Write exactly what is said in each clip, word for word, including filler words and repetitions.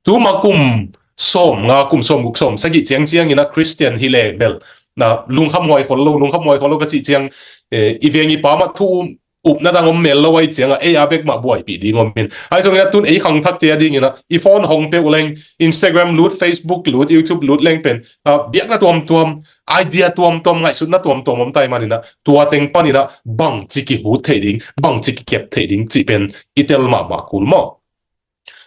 Tuma kum sawm nga, kum sawm guk, sawm sagih ciangciang ina Christian hi le bel na lungkham huai khol lo, lungkham huai khol lo ka cih ciang, eh, i veng i pam ah thu um, upna dang om mel lo ai cianga ei a bek mah buaipih ding om in. Ai zong ina tun ei khangthakte a ding ina i phone hong peuh leng, Instagram lut, Facebook lut, YouTube lut leng pen, ah, biakna tuamtuam, idea tuamtuam, ngaihsutna tuamtuam om tai man ina tua teng pan ina bangci kihut thei ding, bangci kikep thei ding cih pen i tel mahmah kul maw?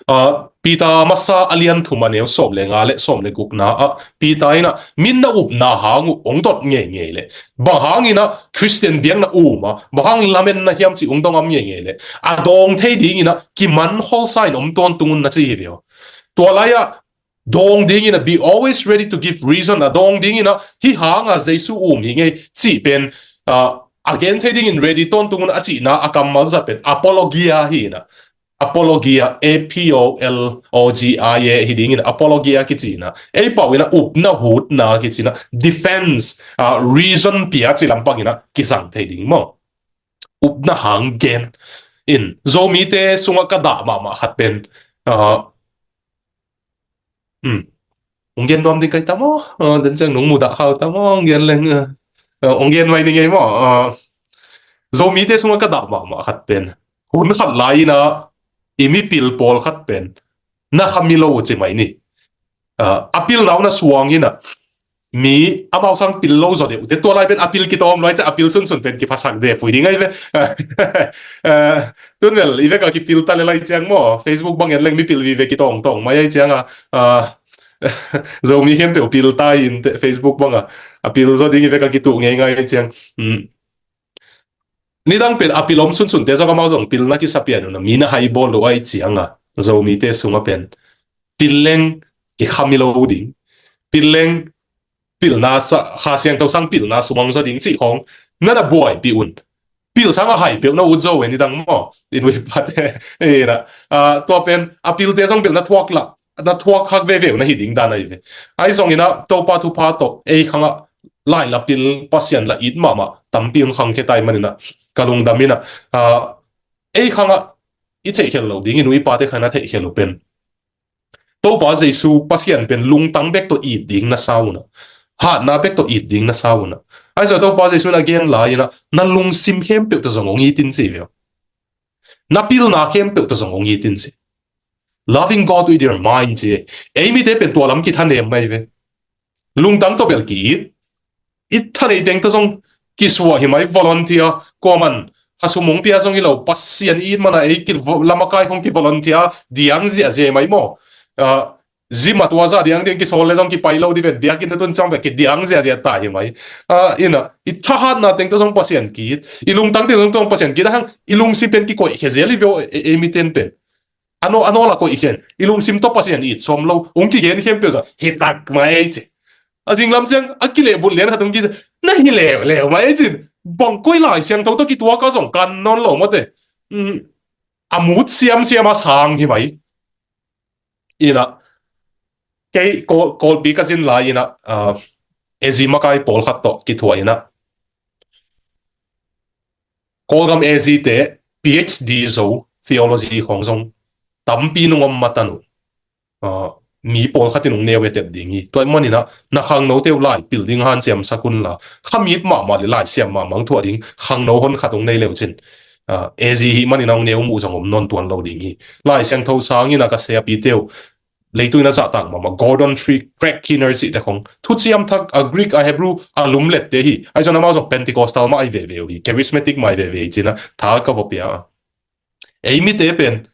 Ah, Peter masa a lian thum a neu sawm le nga le sawm le gukna ah Peter ina min na upna hang uh ong dot ngeingei le bang hang ina Christian biakna um a bang hang lamen na hiam cih ong dong am ngeingei le a dawng thei ding ina kiman holsa in om tawntung un na ci hi ve aw. Tua lai ah dawng ding ina be always ready to give reason, a dawng ding ina hi hanga Jesu um hi ngei cih pen, ah, a gen thei dingin ready tawntung un a cihna a kammal zat pen apologia hi ina. Apologia, A P O L O G I A hi dingin apologia kici ina ei pau ina upna hutna kici ina defense, ah, reason pia ci lampang ina kisang thei ding maw? Upna hang gen in Zomite sungah ka dah mahmah khat pen, ah, um, ong gen nuam ding kai ta maw? Ah, den ciang nong mudah khau ta maw? Ong gen leng, ah, ah, ong gen mai ni ngei maw? Ah, Zomite sungah ka dah mahmah khat pen hun khat lai ina i mipil pawl khat pen na kha mi lo uh ci mai ni. Ah, a pilna uh na suang ina mi amau sang pil lo zaw deuh te tua lai pen a pil kitawm luai ciah a pil sunsun pen kiphasak de pui ding ai ve. Ah, tun vel i vek a kipil ta le lai ciang maw Facebook bang en leng mipil vive kitawngtawng mai ai cianga, ah, Zomi khempeuh pil ta in te Facebook banga a pil zaw ding i vek a kituh ngeingai ai ciang. Um, nidang pen a pil om sunsunte zong amau zong pilna kisa pian uh na mi na hai bawl lo ai cianga Zomite sunga pen pil leng kikhami lo ding, pil leng pilna sa, Kha Siangtho sang pilna sumang zaw ding cih khawng na na buaipih un. Pil sang a hai peuh na ut zo ve nidang maw? In ui pate, eh, na, ah, tua pen a pilte zong bil na thuak lah, na thuak khak veve uh na hi ding dan ahi ve. Ai zong ina Topa thupha tawh ei khangah lai la pil Pasian la it mahmah tampi ong khangkhe tai man ina ka lungdam ina, ah, ei khangah i theihkhel lo ding in ui pate khang na theihkhel uh pen Topa Jesu Pasian pen lungtang bek tawh it ding na sa uh na, hatna bek tawh it ding na sa uh na. Ai zong Topa Jesu na gen lai ina na lungsim khempeuh tawh zong ong it in ci ve aw. Na pilna khempeuh tawh zong ong it in ci. Loving God with your mind ci. Ei mite pen tua lam kithanem mai ve. Lungtang tawh bel ki-it. I thaneih teng tawh zong kisuah hi mai volunteer, kuaman a sum ong pia zong hi lo Pasian it mana ei ki vo-, lamakai khong ki volunteer diang ziahziah hi mai maw? Ah, zim a tua zah diang diang kisawl le zong kipai lo di ven biakinn a tun ciang bek ki diang ziahziah ta hi mai. Ah, ina i thahatna teng tawh zong Pasian ki-it, i lungtang teng tawh zong Pasian ki-it a hang i lungsim pen kikoihkhia zel hi ve aw, ei, ei miten pen. A nawl, a nawl a koih khen i lungsim tawh Pasian it sawm lo ong kigen khempeuh zah hi tak mai ci. A zinglam ciang a kilehbulh lian khat ong kici na hi leuleu mai cin. Bang koi Lai Siangtho tawh kituak a zong kan nawn lo mawte. Um, a mut siamsiam a sang hi mai. Ina kei Kawl, Kawlpi ka zin lai ina, ah, A Z makai pawlkhat tawh kithuah ina Kawlgam A Z te P H D zo theology khawng zong tampi nung om matan uh. Ah, mi pawlkhat in ung neu etep ding hi. Tua ih manin ah na khangno teu lai pil ding hanciam sak un la. Khamit mahmah le lai siam mahmah ung thuah ding khangno hon khat ung nei leu cin. Ah, A Z hih manin ah ung neu muh zong om nawn tuan lo ding hi. Lai Siangtho sangin ah ka seapi teu leitung in a zahtak mahmah Gordon Fee, Craig Keener cihte khong thuciam thak a Greek a Hebrew a lumlette hi. Ahi zong amau zong Pentecostal mah ahi veve uh hi, Charismatic mah ahi veve hi cin ah tha ka va pia a. Ei mite pen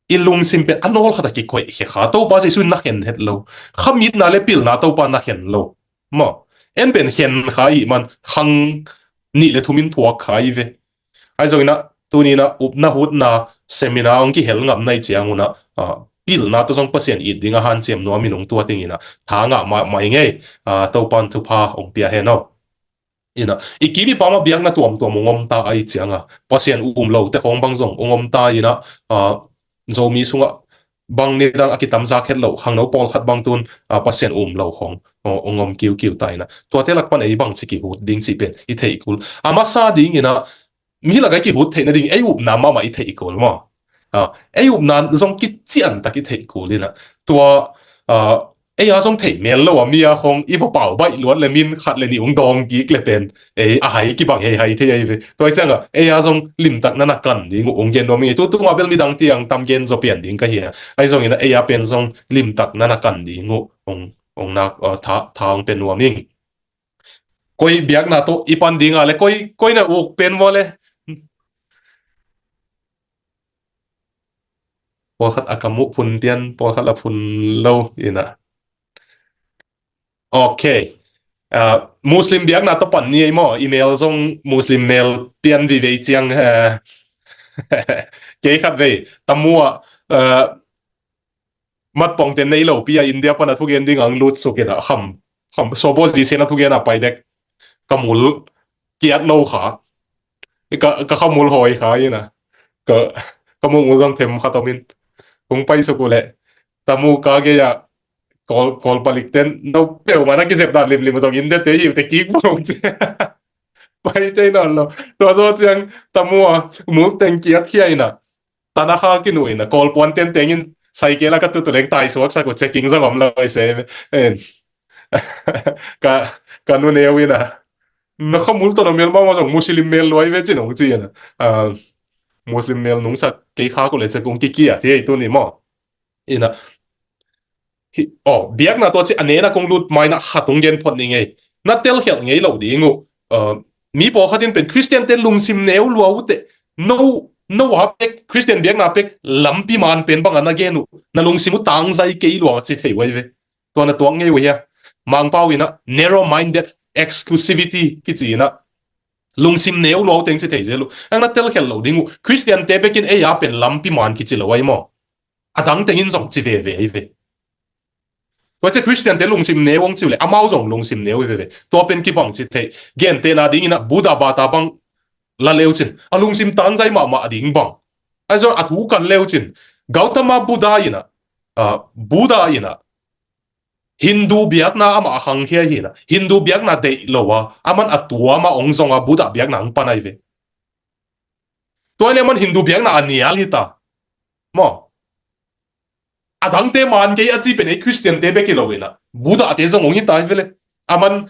i lungsim pen a nawl khat a kikoih khia kha, Topa Jesu in na khen het lo. Khamitna le pilna Topa na khen lo. Maw, en pen khen kha ih man khang nih le thum in thuak kha ih ve. Ahi zongin ah tuni in ah upna hutna seminar hong kihel ngam na ih ciangun ah, ah, pilna tawh zong Pasian it ding a hanciam nuam in hong tuat dingin ah tha ngah mahmah ing ei. Ah, Topa in thupha hong pia hen aw. In ah i kim i pam ah biakna tuamtuam hong om ta ahih ciang ah Pasian um lote khawng bang zong hong om ta in ah, ah, Zomi sungah bang nidang a kitamzak het loh khangno pawlkhat bang tun, ah, Pasian um lo khawng, oh, hong om kiukiu ta in ah tuate lak pan ei bangci kihut ding cih pen i theih kul. A masa dingin ah mi lakah i kihut theih nading ei upna mahmah i theih kul maw? Ah, ei upna zong kician tak i theih kul in ah. Tua, ah, ei a zong theih mel lo a mi a khong i va pau baih luat le min khat le nih ung dawng kik le pen ei a hai kibang hei hai thei ahi ve. Tua hi ciangah ei a zong limtak na na kan ding uh ung gen nuam ing ei. Tu tunga bel midang tiang tam gen zaw pian ding ka hi a. Ahi zongin ah ei a pen zong limtak na na kan ding uh ung, ung nak, ah, tha, tha ung pen nuam ing. Koi biakna tawh i pan ding a le koi, koi na uk pen maw le? Pawlkhat a ka muh phun pian, pawlkhat a phun lo in ah. Ok. Ah, Muslim biakna tawh pan ni ei maw? I mel zong Muslim mel pian vivei ciang, eh, kei khat vei. Tamu ah, eh, matpongte nei lopi a India pana thugen ding ang lut suk in ah kham, kham, sobo zi sena thugen a pai dek. Ka mul kiat lo kha. Ka, ka kha mul hawi kha in ah. Ka, ka mul mul zong them kha tomin. Kung pai suk uh leh. Tamu ka gei ah Kawl, Kawl palik ten no peuhmah na kizep dan limlim zong India te hi uh te kik bang ci. Pai tei nawn lo. Tua zaw ciang tamu ah mul teng kiat khia in ah. Tana kha kinu in ah Kawl puan ten tengin cycle a ka tutu leng tai suaksak uh checking zong om lo i se. En. Ka, ka nu neu in ah. Na kha mul tawh na mel mama zong Muslim mel luai ve cin ong ci in ah. Ah, Muslim mel nungsak kei kha ku le checking kikia thei tu ni maw? In ah. Hi, oh, biakna tua ci a nena kong lut mai na khat ung gen phot ni ngei. Na telkhelh ngei lo ding uh. Ah, mi pawlkhat in pen Christian te lungsim neu lua uh teh. No, no a pek, Christian biakna pek lampi man pen bang a na gen uh. Na lungsim uh tangzai kei lua ci thei uai ve. Tua na tuak ngei uh hia. Mangpau in ah narrow-minded exclusivity kici in ah. Lungsim neu lua uh teng ci thei zel uh. Ang na telkhelh lo ding uh. Christian te bekin ei a pen lampi man kici lo ai maw? A dang tengin zong ci veve hi ve. Tua ci Christian te lungsim neu ong ci uh le amau zong lungsim neu hi veve. Tua pen kibang ci thei. Gentehna dingin ah Buddha bata bang la leu cin a lungsim tangzai mahmah ding bang. Ahi zong a thu kan leu cin Gautama Buddha in ah, ah, Buddha in ah Hindu biakna amah a khangkhia hi in ah Hindu biakna deih lo a aman a tuam a ong zong a Buddha biakna ang pan ai ve. Tua le aman Hindu biakna a nial hi ta. Maw? A dangte man kei a ci pen ei Christian te bek hi lo in ah Buddha te zong ong hi ta hi ve le. Aman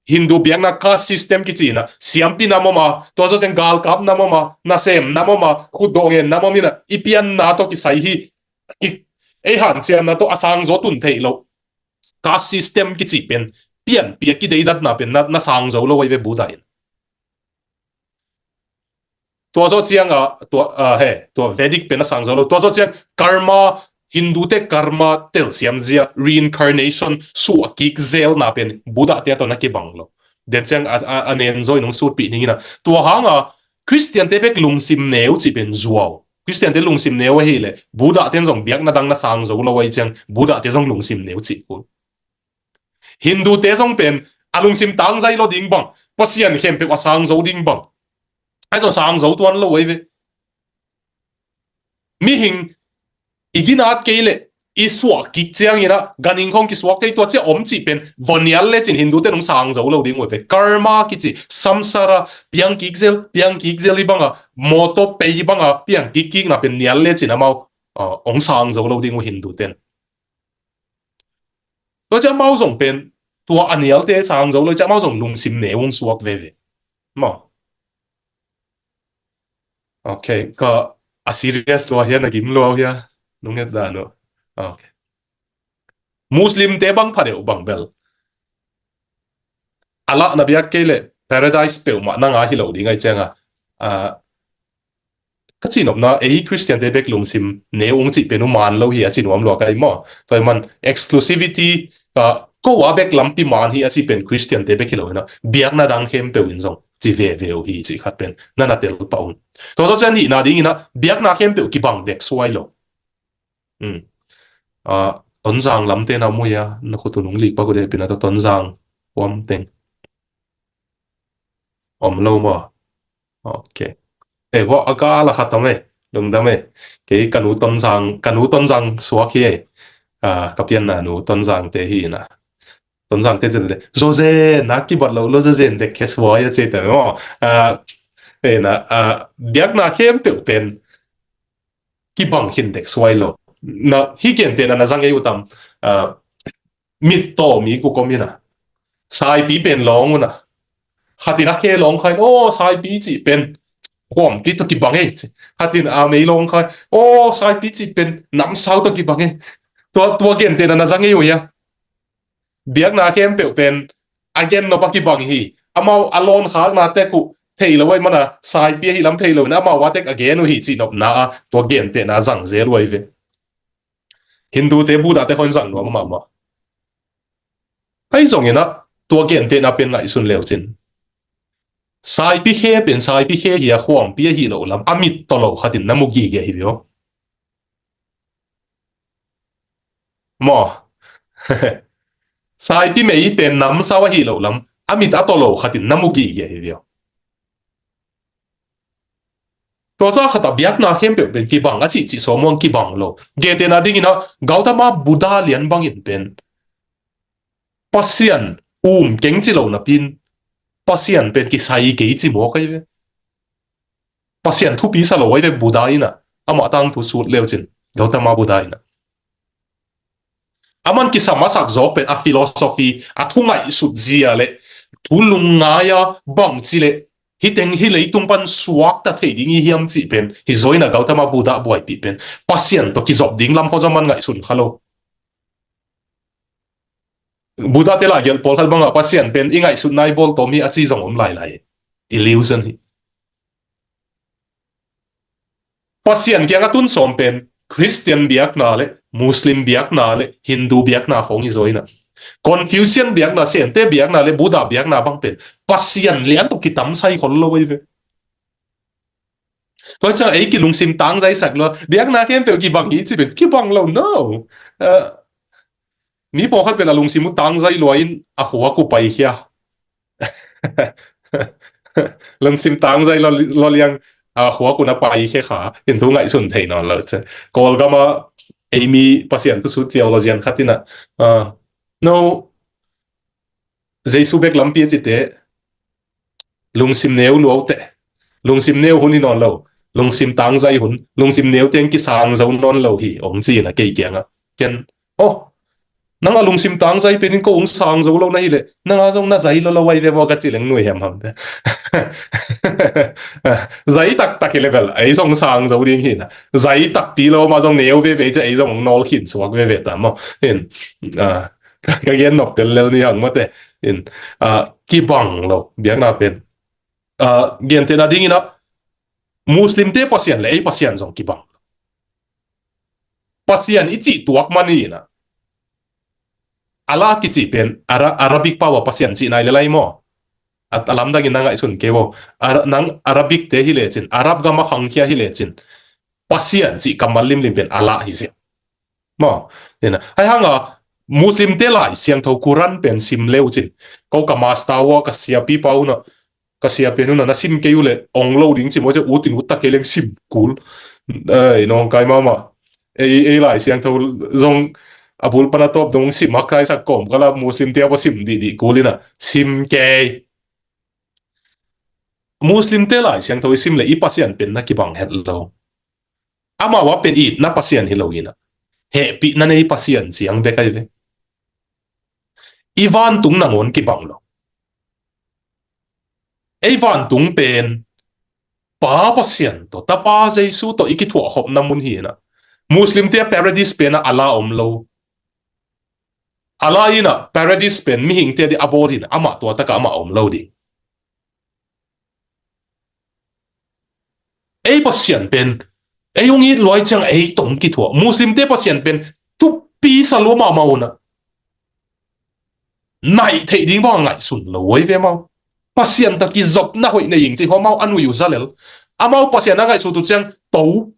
Hindu biakna caste system kici in ah siampi nam om a, tua zaw ciang galkap nam om a, nasem nam om a, khutdawh ngen nam om in ah i pianna tawh kisai hi. I, ei hanciamna tawh a sang zaw tun theih lo. Caste system kici pen pianpia kideidatna pen na, na sang zo lo ai ve Buddha in. Tua zaw ciang a, tua, ah, he, tua Vedic pen a sang zo lo. Tua zaw ciang karma, Hindu te karma telsiam zia, reincarnation, suah kik zelna pen Buddha te a tawh na kibang lo. Den ciang a, a, a nen zaw in ong sutpih ning in ah. Tua hang a Christian te bek lungsim neu ci pen zuau. Christian te lungsim neu ahi le Buddha ten zong biakna dang na sang zo lo ai ciang Buddha te zong lungsim neu ci kul. Hindu te zong pen a lungsim tangzai lo ding bang, Pasian khempeuh a sang zo ding bang. Ai zong sang zo tuan lo ai ve. Mihing i ginat kei le i suah kik ciang in ah ganhing khong kisuak thei tua cia om cih pen vonial le cin Hindu te nung sang zo lo ding ai ve. Karma kici, samsara, piang kik zel, piang kik zel i bang a, mawtaw pei i bang a, piang kik kikna pen nial le cin amau, ah, ong sang zo lo ding uh Hindu ten. Tua ciah amau zong pen tua a nialte sang zo lo ciah amau zong lungsim neu hong suak veve. Maw? Ok, ka a serious lua hia, na gim lua hia, nung et dan uh. Ok. Muslim te bang pha deuh bang bel a lah na biak kei le paradise peuhmah na nga hi lo ding ai cianga, ah, ka cihnopna ei Christian te bek lungsim neu ung cih pen uh man lo hi a ci nuam lua ka hi maw? Tua hi man exclusivity, ah, ko a bek lampi man hi a cih pen Christian te bek hi lo hi na, biakna dang khempeuh in zong ci veve uh hi cih khat pen na na tel pah ung. Tua zaw ciang nihna dingin ah biakna khempeuh kibang dek suai lo. Hmm. Ah, Tonzang lamte na muh hia, na khut uh nung lik pak uh deh pina tua Tonzang huam teng. Om lo maw? Ok. Eh, hua a ka la khat tam eh. Lungdam eh. Kei ka nu Tonzang, ka nu Tonzang suak hi eh. Ah, ka pianna nu Tonzang te hi na. Tonzang te zen le. Zozen, na kibat lo, lo zozen dek khe suai a ci te maw. Ah, eh na, ah, biakna khempeuh pen kibang khin dek suai lo. Na, hih gentehna na za ngei uh tam? Ah, mittaw mi kua om hi na, saipi pen lawng uh na, khatin a khe lawng kha in, aw, saipi cih pen khuampi tawh kibang ei, ci. Khatin a mei lawng kha in, aw, saipi cih pen namsau tawh kibang ei. Tua, tua gentehna na za ngei uh hia? Biakna khempeuh pen a gen nop a kibang hi. Amau a lawn khakna tek uh thei lo ahih mana, saipi ahih lam thei lo in amau a tek a gen uh hi cih nopna a tua gentehna zang zel uh ahi ve. Hindute, Buddhate khawng zang nuam mahmah. Ahi zongin ah tua gentehna pen ngaihsun leu cin, saipi khe pen saipi khe hi a, khuampi ahih loh lam a mit tawh lo khatin na mu gige hi ve aw. Maw? Saipi mei pen namsau ahih loh lam a mit a tawh lo khatin na mu gige hi ve aw. Tua zah khat a biakna khempeuh pen kibang a cih, cih sawm hong kibang lo. Gentehna dingin ah Gautama Buddha lian bangin pen Pasian um keng ci lo napi-in Pasian pen kisai kei ci mawk ahi ve. Pasian thupi sa lo ahi ve Buddha in ah, amah tangthu sut leu cin, Gautama Buddha in ah. Aman kisam a sak zawk pen a philosophy, a thu ngaihsut zia le thu lungngai a bangci le hih teng hih leitung pan suakta thei ding hi hiam cih pen hi zaw in ah Gautama Buddha buaipih pen Pasian tawh kizop ding lam khaw zong aman ngaihsun kha lo. Buddha te lah gelh pawlkhat bangah Pasian pen i ngaihsutna i bawl tawm hi a ci zong om lailai. Illusion hi. Pasian kiang a tun sawm pen Khristian biakna le Muslim biakna le Hindu biakna khawng hi zaw in ah, Confucian biakna, Sente biakna le Buddha biakna bang pen Pasian lian tawh kitamsai khol lo ahi ve. Tua ciang ei kilungsim tangzaisak lua, biakna khempeuh kibang hi ci pen kibang lo, no. Eh, mi pawlkhat pen a lungsim uh tangzai lua in a khuak uh paikhia. Lungsim tangzai lua, lua liang a khuak uh na paikhia kha in thu ngaihsun thei nawn lo ci. Kawlgam a ei mi Pasian thusut theologian khat in ah, ah, no, Jesu bek lampi a cite, lungsim neu lua uh teh. Lungsim neu hun hi nawn lo. Lungsim tangzai hun. Lungsim neu teng kisang zo nawn lo hi, hong ci in ah kei kiangah. Ken, oh, nang a lungsim tangzai pen in ko hong sang zo lo na hi leh, nang a zong na zai lo lo ahi ve maw ka ci leng nuai hiamhiam teh. Zai taktak hi leh bel ei zong sang zo ding hi na. Zai takpi lo mah zong neu veve ci, ei zong hong nawl khin suak veve ta maw. Hin, ah, ka, ka gen nop tel lel ni hang mate. In, ah, kibang lo biakna pen. Ah, gentehna dingin ah Muslimte Pasian le ei Pasian zong kibang. Pasian i cih tuak man hi in ah, Allah kici pen Ara-, Arabic pau a Pasian cih nai le lai maw? A, a lamdangin na ngaihsun kei vo. Ara-, nang Arabic te hi lecin, Arab gam a khangkhia hi lecin, Pasian cih kammal limlim pen Allah hi ziau. Maw, ina, hai hanga Muslim te Lai Siangtho Quran pen sim leu cin, ko ka master wa ka siapi pa una, ka siapi una na sim kei u le ong lo ding ci maw, ci ut in ut ta kei leng sim kul. Ei, nong kai mama. Ei, ei Lai Siangtho zong a bul pana top dong sim hak kai sak kom kala Muslim te wa sim di di kul ina sim kei. Muslim te Lai Siangtho i sim le i Pasian pen na kibang het lo. Amau a pen itna Pasian hi lo ina, hehpihna nei Pasian ciang bek ahi ve. I vantung nangawn kibang lo. Ei vantung pen Pa Pasian tawh, Tapa Jesu tawh i kithuahkhopna mun hi ina. Muslim te a Paradise pen a Allah om lo. Allah ina Paradise pen mihingte di a bawl hi ina, amah tua taka amah om lo ding. Ei Pasian pen, ei hong it luai ciang ei tong kithuah. Muslim te Pasian pen thupi sa lua mahmah una. Naih theih ding bang a ngaihsun lo oi ve mau. Pasian ta kizopna hoih nei ing ci hua mau a nui uh za lel. Amau Pasian a ngaihsut uh ciang to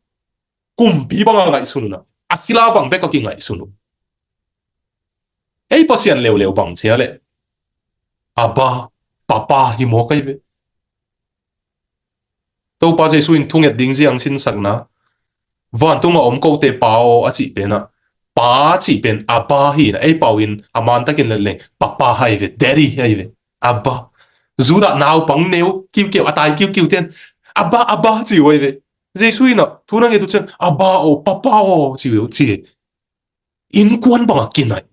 kumpi bang a ngaihsun una. A sila bang bek a kingaihsun uh. Ei Pasian leuleu bang cia le Abba, Papa hi maw kai ve. Topa Jesu in thunget ding ziang sinsakna, vantung a om kote pa aw a cih pen a, pa cih pen Abba hi na, ei pau in a mantakin let leng Papa hai ve, Daddy hai ve, Abba. Judah naupang neu kiukiu a tai kiukiu ten Abba, Abba ci uh ai ve. Jesu in ah thu na nget uh ciang, "Abba aw, Papa aw," ci uh, ci. Innkuan bangah kinaih.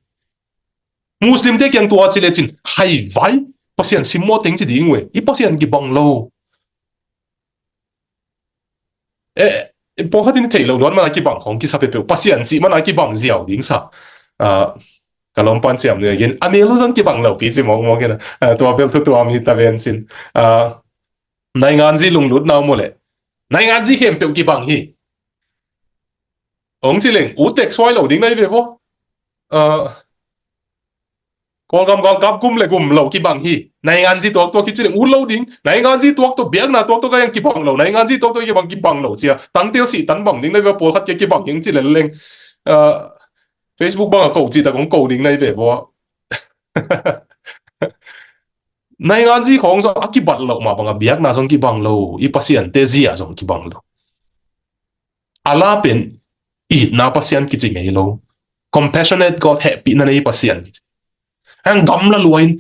Muslimte kiang tua ci lecin, haivai, Pasian simmawh teng ci ding uh e. I Pasian kibang lo. Eh, pawlkhat in theih loh luat mana kibang khong kisa peuhpeuh. Pasian cih mana kibang ziau ding sa. Ah, ka lawmpan ciam ni a gen, a mel uh zong kibang lopi ci mawkmawk in a. Ah, tua bel thu tuam hi ta ven cin. Ah, nainganzi lunglutna om uh leh, nainganzi khempeuh kibang hi. Hong ci leng, u tek suai lo ding na hi ve vaw. Ah, Kawlgam galkap gum le gum lo kibang hi. Nainganzi tuaktuak hi ci leng ut lo ding. Nainganzi tuaktuak, biakna tuaktuak a hiang kibang lo. Nainganzi tuaktuak kibang, kibang lo cia. Tangtel sih tan bang ding na hi ve, pawlkhat kia kibang hiang ci leng leng. Ah, Facebook bangah ko cih tak hong ko ding na hi ve vaw. Nainganzi khawng zong a kibat loh mah bangah biakna zong kibang lo, i Pasiante zia zong kibang lo. A la pen itna Pasian kici ngei lo. Compassionate God, hehpihna nei Pasian kici. Hang gamla luain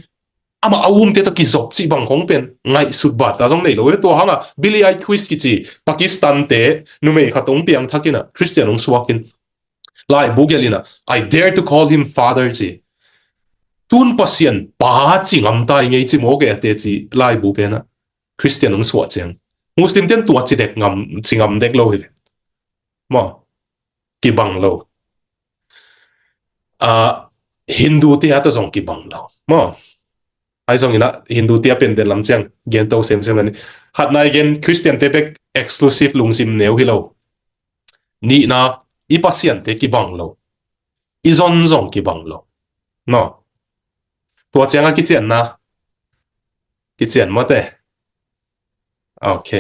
amah a umte tawh kizop cih bang khawng pen ngaihsut bat ta zong nei lo. Tua hangah Billie Eilish kici Pakistan te numei khat hong piangthak in a Christian hong suak in, laibu gelh in a, "I dare to call him father," ci. "Tun Pasian pa ci ngam ta i ngei," ci mawk e a te ci laibu pen a Christian hong suah ciang. Muslim ten tua ci dek ngam, ci ngam dek lo hi ve. Maw, kibang lo. Ah, Hindu te a tawh zong kibang lo. Maw, ai zong in a Hindu te a pen den lam ciang gen to semsem la ni. Khatna i gen Christian te bek exclusive lungsim neu hi lo. Nihna, i Pasiante kibang lo. I zon zong kibang lo. No. Tua ciang a kicianna. Kician mawte. Ok.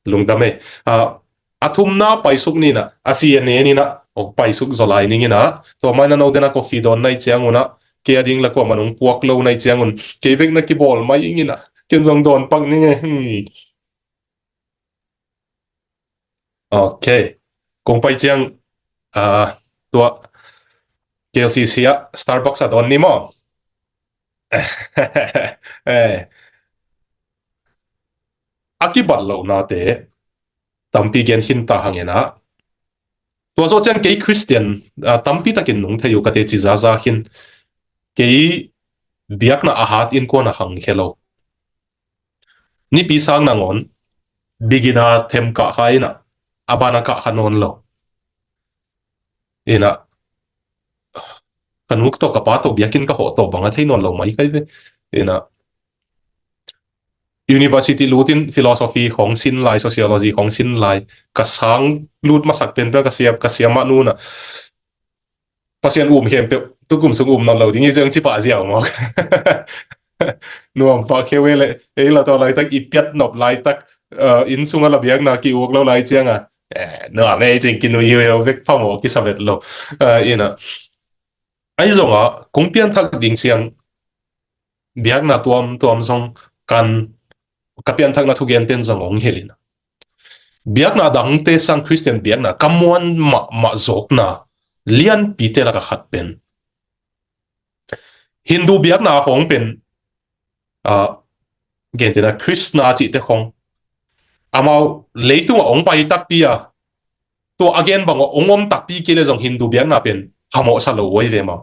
Lungdam e. Ah, a thumna paisuk ni in a, a C N A ni in a, ok, paisuk zaw lai ning in a. Tua mai na no den a coffee dawn na hih ciang un a, kei a ding la kuamah nong puak lo na hih ciang un, kei bek na kibawl mai ing in a. Ken zong dawn pak ning e. Hmm. Ok. Kong pai ciang, ah, tua K L C C ah Starbucks ah dawn ni maw? Eh. A kibat lohnate tampi gen khin ta hang in a. Tua zawh ciang kei Christian, ah, tampi takin nung thei uh ka teci zaza khin. Kei biakna a hat innkuan a khangkhia lo. Nipi sang nangawn, beginner them kah kha in a, a ban a kah kha nawn lo. In a, ka nu tawh ka pa tawh biakinn ka hawh tawh bang a thei nawn lo mai kai ve. In a, university lut in philosophy khawng sin lai, sociology khawng sin lai, ka sang lut masak pen pen ka siam, ka siam mah nu in a, Pasian um khempeuh tukum sung um nawn lo ding hi ciang ci pah ziau maw? Nuam pah kheu e le, ei la tawh laitak i piat nop laitak, eh, inn sungah la biakna ki-uk lo lai ciang a, eh, nuam e cing kinui hi ve, vek phamawh kisa vet lo. Eh, in a, ahi zongah kong pianthak ding ciang biakna tuamtuam zong kan, ka pianthakna thugenten zong hong hilh in a, biakna dangte sang Christian biakna ka muan mahmah zawkna lianpite laka khat pen Hindu biakna khawng pen, ah, gentehna Krishna cihte khawng, amau leitungah hong pai takpi a, tua a gen bangah hong om takpi kei le zong Hindu biakna pen phamawhsa lo huai ve maw?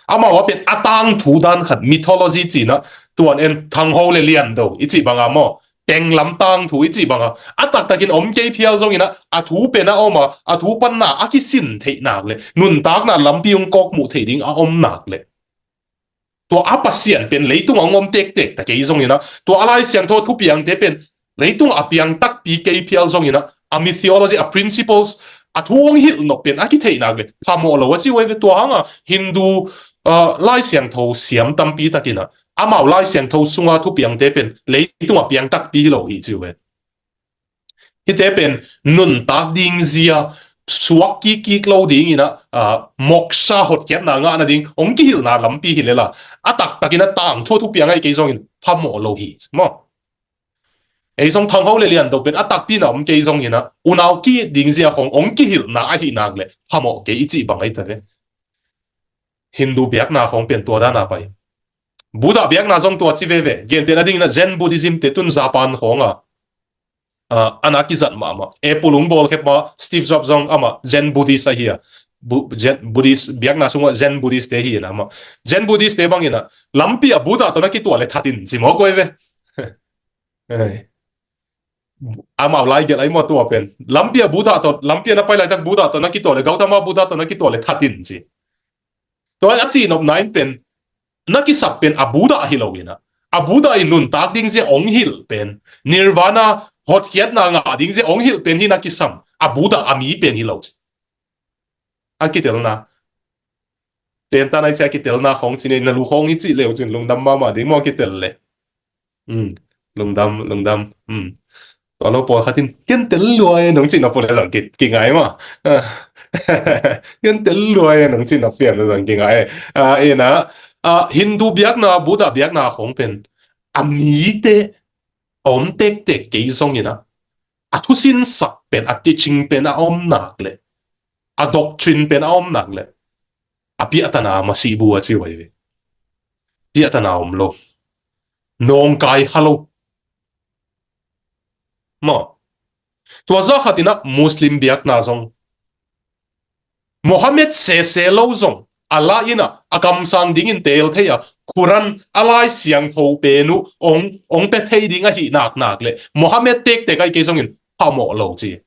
Amau a pen a tangthu dan khat, mythology cihna, tuan en thangho le liando i cih banga maw, tenglam tangthu i cih banga a taktakin om kei phial zongin a, a thu pen a om a, a thu panna a kisin theih nak le nuntakna lampi hong kawkmuh theih ding a om nak le, tua a Pasian pen leitungah hong om tektek ta kei zongin a, tua a Lai Siangtho thupiangte pen leitungah a piang takpi kei phial zongin a, a mythology, a principles, a thu hong hilh nop pen a kitheih nak le phamawh lo a ci uh ai ve. Tua hanga Hindu, ah, Lai Siangtho siam tampi takin a, amau Lai Siangtho sunga thupiangte pen leitungah piang takpi hi lo hi ci uh ai. Hihte pen nuntak ding zia, suak kikkik lo dingin a, ah, moksha, hotkhiatna ngahna ding hong kihilhna lampi hi lela, a taktakin a tangthu a thupiang ahi kei zongin phamawh lo hi maw? Ei zong thangho le liando pen a takpi na om kei zongin a, unau ki-it ding zia khawng hong kihilhna ahi nak le phamawh kei i cih bang ahi ta ve. Hindu biakna khawng pen tua dana pai. Buddha biakna zong tua ci veve. Gentehna dingin a Zen Buddhism te tun Japan khawng a, Ah, a na kizat mahmah. Apple hong bawlkhia ma, Steve Jobs zong amah Zen Buddhist ahi a. Bu-, Zen Buddhist, biakna sungah Zen Buddhist te hi a, amah Zen Buddhist te bangin ah lampi ah Buddha tawh na kituah le that in ci mawk uh hi ve. Ei. Amau lai gelh ai maw tua pen. Lampi ah Buddha tawh, lampi ah na pai laitak Buddha tawh na kituah le, Gautama Buddha tawh na kituah le that in ci. Tua a cihnopna in pen, na kisap pen a Buddha ahi lo in ah, a Buddha in nuntak ding zia hong hilh pen, Nirvana hotkhiatna ngah ding zia hong hilh pen hi na kisam, a Buddha a mi pen hi lo ci. A kitelna. Tentan ai ci a kitelna khong ci nei na lu khong hi cih leu cin lungdam mahmah ding maw kitel le. Hmm. Lungdam, lungdam. Hmm. Tua lo pawlkhat in, "Ken tel lua e," nong cih nop uh le zong ki, kingai maw. "Ken tel lua e," nong cih nop pian le zong kingai. Ah, ina, ah, Hindu biakna, Buddha biakna khong pen, a mite a om tektek kei zongin ah, a thusinsak pen, a teaching pen a om nak le, a doctrine pen a om nak le, a piahtana masih bu a ci uh ai ve. Piahtana om lo. Nawngkai kha lo. Maw. Tua zah khat in ah Muslim biakna zong Mohammed sese lo zong, Allah in ah a kamsang dingin teel thei a, Quran a Lai Siangtho pen uh ong, ong pe thei ding ahi nak nak le, Mohammed tektek ai kei zongin phamawh lo ci.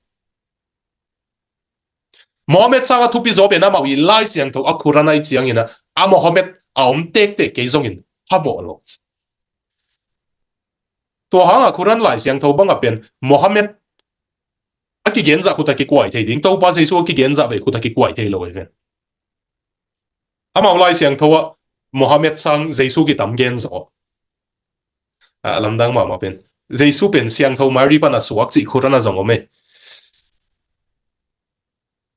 Mohammed sang a thupi zaw pen amau i Lai Siangtho a Quran ai ciangin ah, a Mohammed a om tektek kei zongin phamawh lo. Tua hang a Quran Lai Siangtho bang a pen Mohammed a kigenzah khut a kikuai thei ding, Topa Jesu a kigenzah ve khut a kikuai thei lo e ven. Amau Lai Siangtho ah Mohammed sang Jesu kitam gen zaw. Ah, lamdang mahmah pen. Jesu pen Siangtho Mary pan a suak cih Quran a zong om e.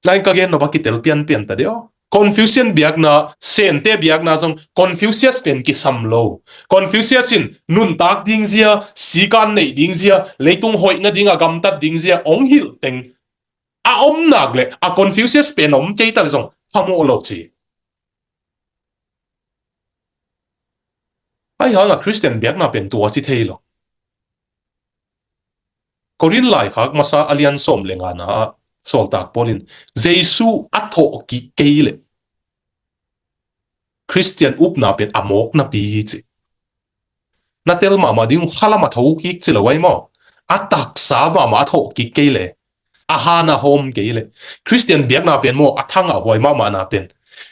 Lain ka gen nop a kitel pianpian ta deuh. Confucian biakna, Sente biakna zong Confucius pen kisam lo. Confucius in nuntak ding zia, sikan neih ding zia, leitung hoih nading a gamtat ding zia ong hilh teng a om nak le, a Confucius pen om kei ta le zong phamawh lo ci. Ai hang a Christian biakna pen tua ci thei lo. Korin laikhak masa a lian sawm le ngana ah sawltak Paul in Jesu a thawh kik kei le Christian upna pen a mawk napi hi ci. Na tel mahmah ding uh khalam a tho kik ci lo ai maw? A taksa mahmah a thawh kik kei le, a han a hawm kei le, Christian biakna pen maw a thangah huai mahmahna pen.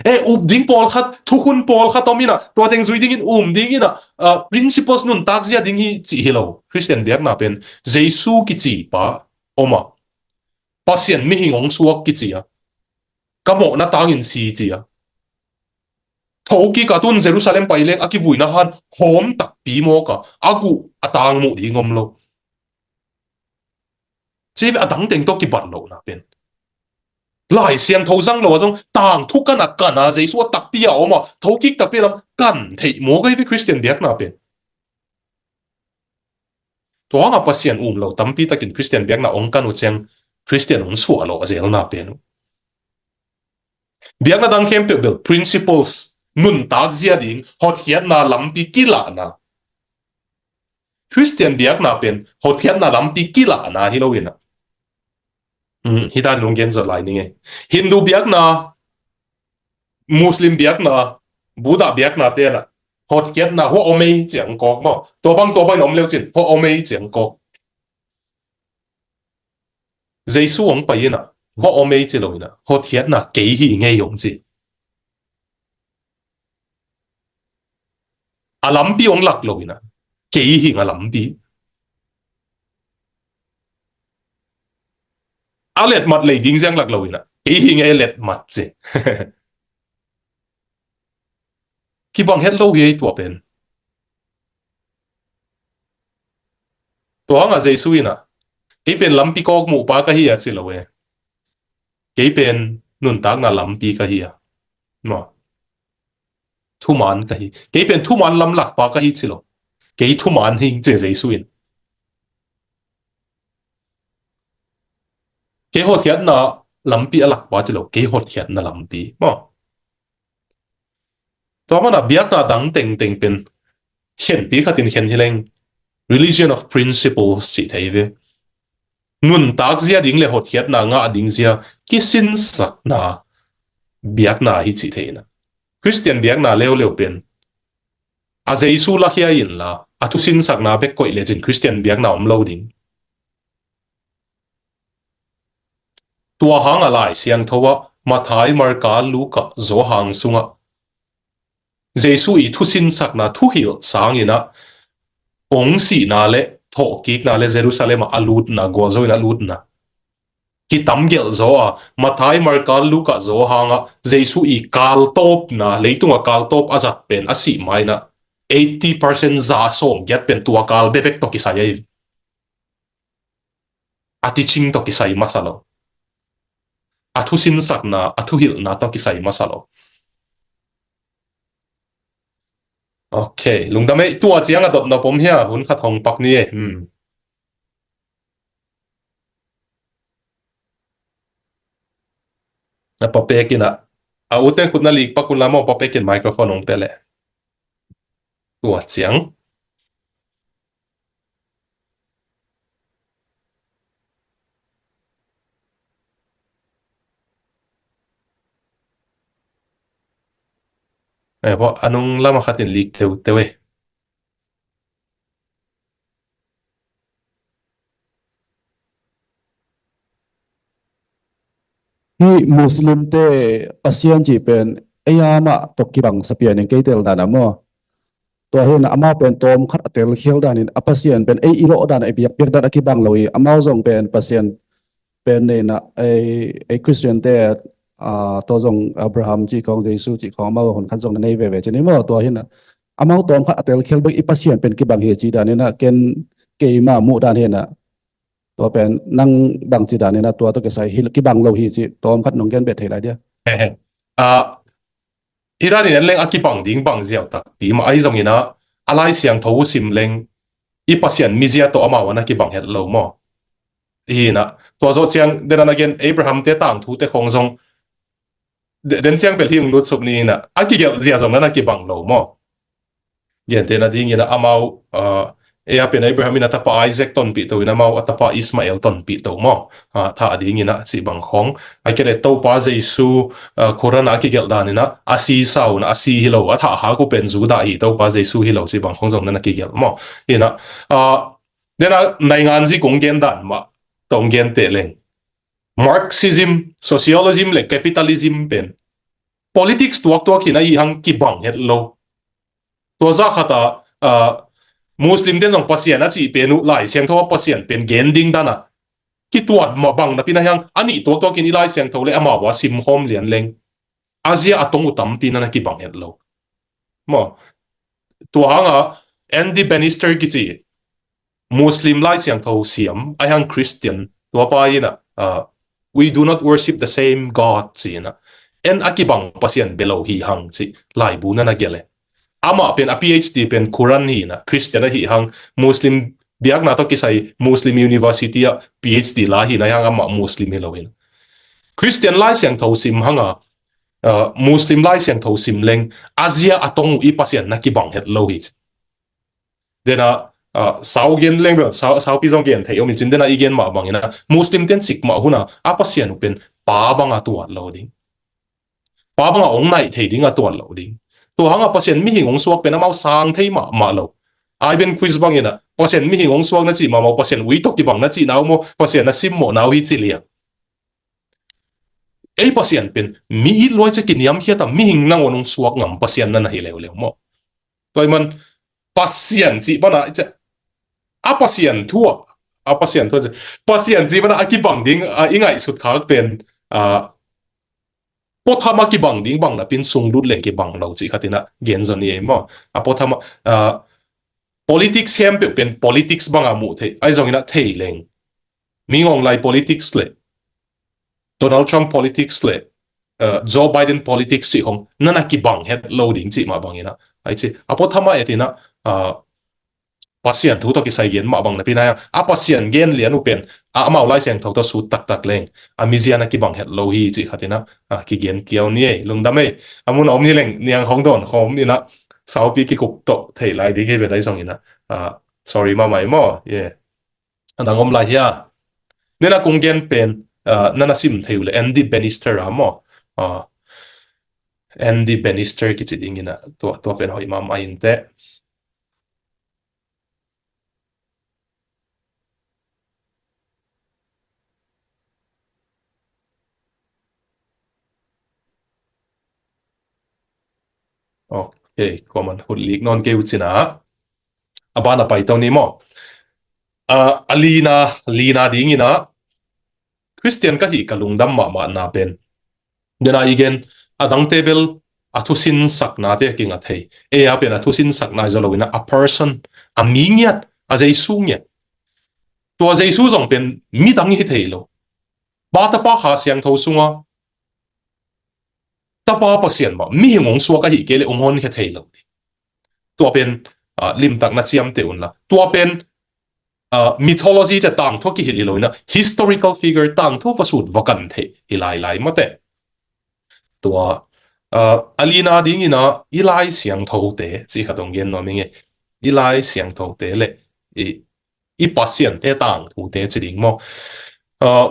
E, up ding pawlkhat, thukhun pawlkhat om in ah, tua teng zui dingin um ding in ah, ah, principles nuntak zia ding hi cih hi lo. Christian biakna pen Jesu kici pa om a, Pasian mihing hong suak kici a, ka mawhna tangin si ci a, thokik a tun Jerusalem pai leng a kivuina han hawm takpi mawk a, a guh a tang muh ding om lo. Ci a dang teng tawh kibat lohna pen Lai Siangtho zang lo a zong tangthu kan a kan a Jesu a takpi a om a, thokik takpi lam kan theih mawk a hi ve Christian biakna pen. Tua hang a Pasian um lo tampi takin Christian biakna ong kan uh ciang Christian ong suah lo a zelna pen uh. Biakna dang khempeuh bel principles, nuntak zia ding, hotkhiatna lampi kilahna. Christian biakna pen hotkhiatna lampi kilahna hi lo in ah. Hmm, hi dan lunggen zot lai ning e. Hindu biakna, Muslim biakna, Buddha biakna te na hotkhiatna hua om ei ciang kawk maw. Tua bang, tua bang in om leu cin hua om ei ciang kawk. Jesu hong pai in ah, hua om ei ci lo in ah, hotkhiatna kei hi ngei hong ci. A lampi hong lak lo in ah, kei hi nga lampi. A letmat lei ding ziang lak lo in ah, kei hi ngei letmat ci. Kibang het lo hi ei tua pen. Tua hang a Jesu in ah, kei pen lampi kawk muh pa ka hi a ci lo e. Kei pen nuntakna lampi ka hi a. Maw. Thuman ka hi. Kei pen thuman lam lak pa ka hi ci lo. Kei thuman hing ci Jesu in. Kei hotkhiatna lampi a lak pa ci lo. Kei hotkhiatna lampi. Maw. Tua mana biakna dang tengteng pen khenpi khatin khen hi leng religion of principles ci thei ve. nuntak zia ding le hotkhiatna ngah ding zia kisinsakna biakna hi cih theihna. Khristian biakna leuleu pen a Jesu lakhia inla a thusinsakna bek koih lecin Khristian biakna om lo ding. Tua hang a Lai Siangtho ah Matthai, Marka, Luka, Johan sungah Jesu i thusinsakna thuhilh sangin ah ong sihna le thawhkikna le Jerusalem ah a lutna, gualzo in a lutna kitam gelh zaw a, Matthai, Marka, Luka, Johan ah Jesu i kaltawpna, leitung a kaltawp a zat pen a sih ma in ah eighty percent, za sawmgiat pen tua kal bekbek tawh kisai ahi. A teaching tawh kisai masa lo. A thusinsakna, a thuhilhna tawh kisai masa lo. Ok, lungdam ei. Tua ciang a dotna pom hia, hun khat hong pak ni e. Hmm. Na pa pek in ah, a ute khut na lik pak un la maw, pa pek in microphone hong pia leh. Tua ciang. Eh, bawh, a nung lam ah khat in lik teuteu e. Hih Muslim te Pasian cih pen ei a mah tawh kibang sa pian in kei tel dan a maw. Tua hi in amau pen tawm khat a telkhial dan in a Pasian pen ei i lawh dan a i biakpiak dan a kibang lo hi. Amau zong pen Pasian pen nei in ah ei, ei Khristian te, ah, tua zong Abraham cih khawng, Jesu cih khawng amau hun khat zong na nei veve ci ni maw. Tua hi in ah amau tawm khat a telkhial bek i Pasian pen kibang hi ci dan in ah ken keima muh dan hi in ah tua pen nang bang ci dan in ah tua tawh kisai hi, kibang lo hi ci tawm khat nong gen bet thei lai dia. Ah, hi dan in en leng a kibang ding bang ziau takpi mah ahi zongin ah a Lai Siangtho uh sim leng i Pasian mizia tawh amau a na kibang het lo maw. Hi in ah tua zawh ciang den a na gen Abraham te tangthu te khawng zong de-, den ciang pel hi hong lutsuk ni in ah a kigelh zia zong na na kibang lo maw. Gentehna dingin ah amau, ah, ei a pen Abraham in a tapa Isaac tonpih to in amau a tapa Ismael tonpih to maw. Ah, thah dingin ah cih bang khawng. A kei le Topa Jesu, ah, Quran a kigelh dan in ah a si sa un a si hi lo, a thah hak uh pen Judah hi, Topa Jesu hi lo cih bang khawng zong na na kigelh maw. Hi in ah, ah, den a naingan zik ong gen dan mah tawh ong gen teh leng Marxism, socialism le capitalism pen politics tuaktuak hi in ahi hang kibang het lo. Tua zah khat ah, ah, Muslim ten zong Pasian a cih pen uh Lai Siangtho a Pasian pen gen ding dan ah kituat mah bang napi in ahi hang a nih tuaktuak in i Lai Siangtho le amau a simkhawm lian leng a zia a tong uh tampi na na kibang het lo. Maw, tua hang ah Andy Bannister kici Muslim Lai Siangtho siam, ahi hang Christian, tua pa in ah, ah, "We do not worship the same God," ci in ah. En a kibang Pasian bia lo hi hang ci laibu na na gelh e. Amah pen a P H D pen Quran hi in ah, Christian ahi hang, Muslim biakna tawh kisai Muslim University ah P H D la hi in ah, ahi hang amah Muslim hi lo in. Christian Lai Siangtho sim hang a, ah, Muslim Lai Siangtho sim leng a zia a tong uh i Pasian na kibang het lo hi. Den a, ah, sau gen leng bel, sau, saupi zong gen thei om in cin, den a i gen mah bangin ah Muslim ten cik mah hun ah a Pasian uh pen pa bang a tuat lo ding, pa bang a ong naih thei ding a tuat lo ding. Tua hang ah Pasian mihing ong suak pen amau sang thei mahmah lo. Ai ben quiz bangin ah Pasian mihing ong suak na cih mahmah uh, Pasian ui tawh kibang na cihna uh maw, Pasian a simmawhna uh hi ci liang. Ei Pasian pen mi it luai cia kiniamkhiat a mihing nangawn ong suak ngam Pasian na na hi leuleu maw. Tua ahih man Pasian cih pan a, a Pasian thu ah, a Pasian thu ah, Pasian cih pan a, a kibang ding, a, i ngaihsut khak pen, a, puatham a kibang ding bang napi in sunglut leng kibang lo cih khat in a gen zaw ni ei maw. A puatham a, a, politics khempeuh pen politics bang a muh theih, ahi zongin a thei leng. Min Aung Hlaing politics le Donald Trump politics le, uh, Joe Biden politics cih khawng na na kibang het lo ding cih mah bangin a, ai ci, a puatham a et in a, uh, Pasian thu tawh kisai gen mah bang napi in a, a Pasian gen lian uh pen a, amau Lai Siangtho tawh sut taktak leng a mizia na kibang het lo hi cih khat in a, uh, kigen kiau ni ei. Lungdam ei. A mun a om hi leng niang khawng dawn khawm in a, saupi kikup tawh theih lai ding hi ve, ahi zongin a, uh, sorry mahmah ei maw. Yeah. A dang om lai hia? Nena kong gen pen, ah, nana sim thei uh le Andy Bannister a maw? Ah, Andy Bannister kici dingin a, tua, tua pen hoih mahmah inteh. Ok, kuaman hut lik nawn kei uh cin a. A ban a pai to ni maw? Ah, a lina, lina dingin a, Khristian ka hih ka lungdam mahmahna pen, dena i gen, a dangte bel a thusinsaknate a kinga thei. Ei a pen a thusinsakna hi zaw lo in a, a person, a mi ngiat, a Jesu ngiat. Tua Jesu zong pen midang hi thei lo. Pa, Tapa, Kha Siangtho sunga Tapa Pasian mah mihing hong suak ahih kei leh hong honkhia thei lo. Tua pen, ah, limtak na ciamteh unla. Tua pen, ah, mythology ci a, tangthu a kihilh hi lo in a, historical figure, tangthu va sut va kan theih hi lailai mate. Tua, ah, a lina dingin a, i Lai Siangthote cih khat hong gen nuam ing e. I Lai Siangthote le i, i Pasiante tangthute ci ding maw? Ah,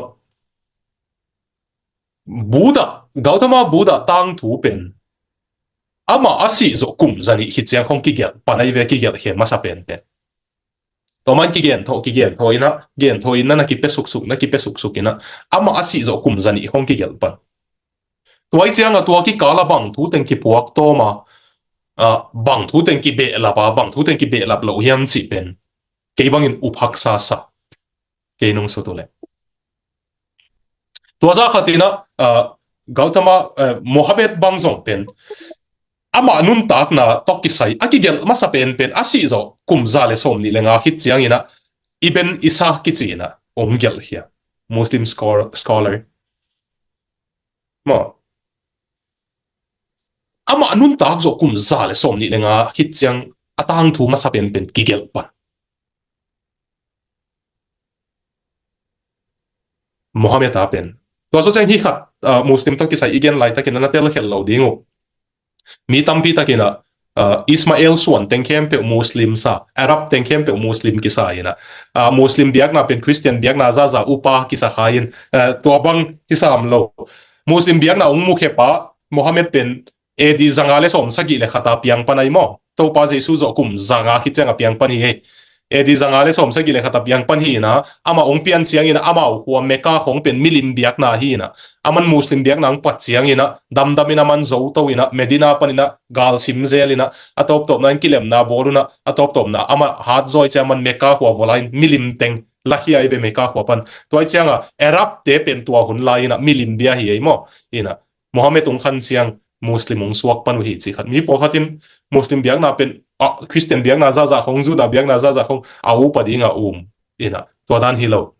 Buddha, Gautama Buddha tangthu pen, amah a sih zawh kum zanih khit ciang khong kigelh pan ahi ve, kigelh khem masa penpen. Tua man kigen thawh, kigen thawh in a, gen thawh in a, na kipia suksuk, na kipia suksuk in a, amah a sih zawh kum zanih khong kigelh pan. Tua ahih ciang a, tua kikal a bang thu teng kipuak tawm a, ah, bang thu teng kibehlap a, bang thu teng kibehlap lo hiam cih pen kei bangin up haksa sa. Kei nung sut uh leh. Tua zah khat in a, ah, Gautama, eh, Mohammed bang zong pen, amah nuntakna tawh kisai a kigelh masa penpen, a sih zawh kum za le sawm nih le nga khit ciang in a, Ibn Isa kici in a hong gelh hi a, Muslim scholar, scholar. Maw. Amah nuntak zawh kum za le sawm nih le nga khit ciang a tangthu masa penpen kigelh pan. Mohammed a pen. Tua zawh ciang hih khat, ah, Muslim tawh kisai i gen laitakin a na telkhial lo ding uh. Mi tampi takin a, ah, Ismail suan teng khempeuh Muslim sa, Arab teng khempeuh Muslim kisa in a, ah, Muslim biakna pen Khristian biakna zaza upa kisa kha in, ah, tua bang hi sam lo. Muslim biakna hong mukhia pa Mohammed pen A D zanga le sawm sagih le khat a piang pan ahi maw? Topa Jesu zawh kum zanga khit ciang a piang pan hi ei. A D zanga le sawm sagih le khat a piang pan hi in a, amah hong pian ciang in a, amau khua Mecca khong pen milim biakna hi in a, aman Muslim biakna hong puat ciang in a, damdam in a man zo to in a, Medina pan in a gal sim zel in a, a tawptawpna in kilemna bawl un a, a tawptawpna amah hat zaw ciang aman Mecca khua vawla in milim teng lakhia ahi ve Mecca khua pan. Tua ahih ciang a Arab te pen tua hun lai in a milim bia hi ei maw? In a Mohammed hong khan ciang Muslim hong suak pan uh hi cih khat. Mi pawlkhat in Muslim biakna pen, ah, Khristian biakna zaza khong, Juda biakna zaza khong a upa ding a um in a, tua dan hi lo.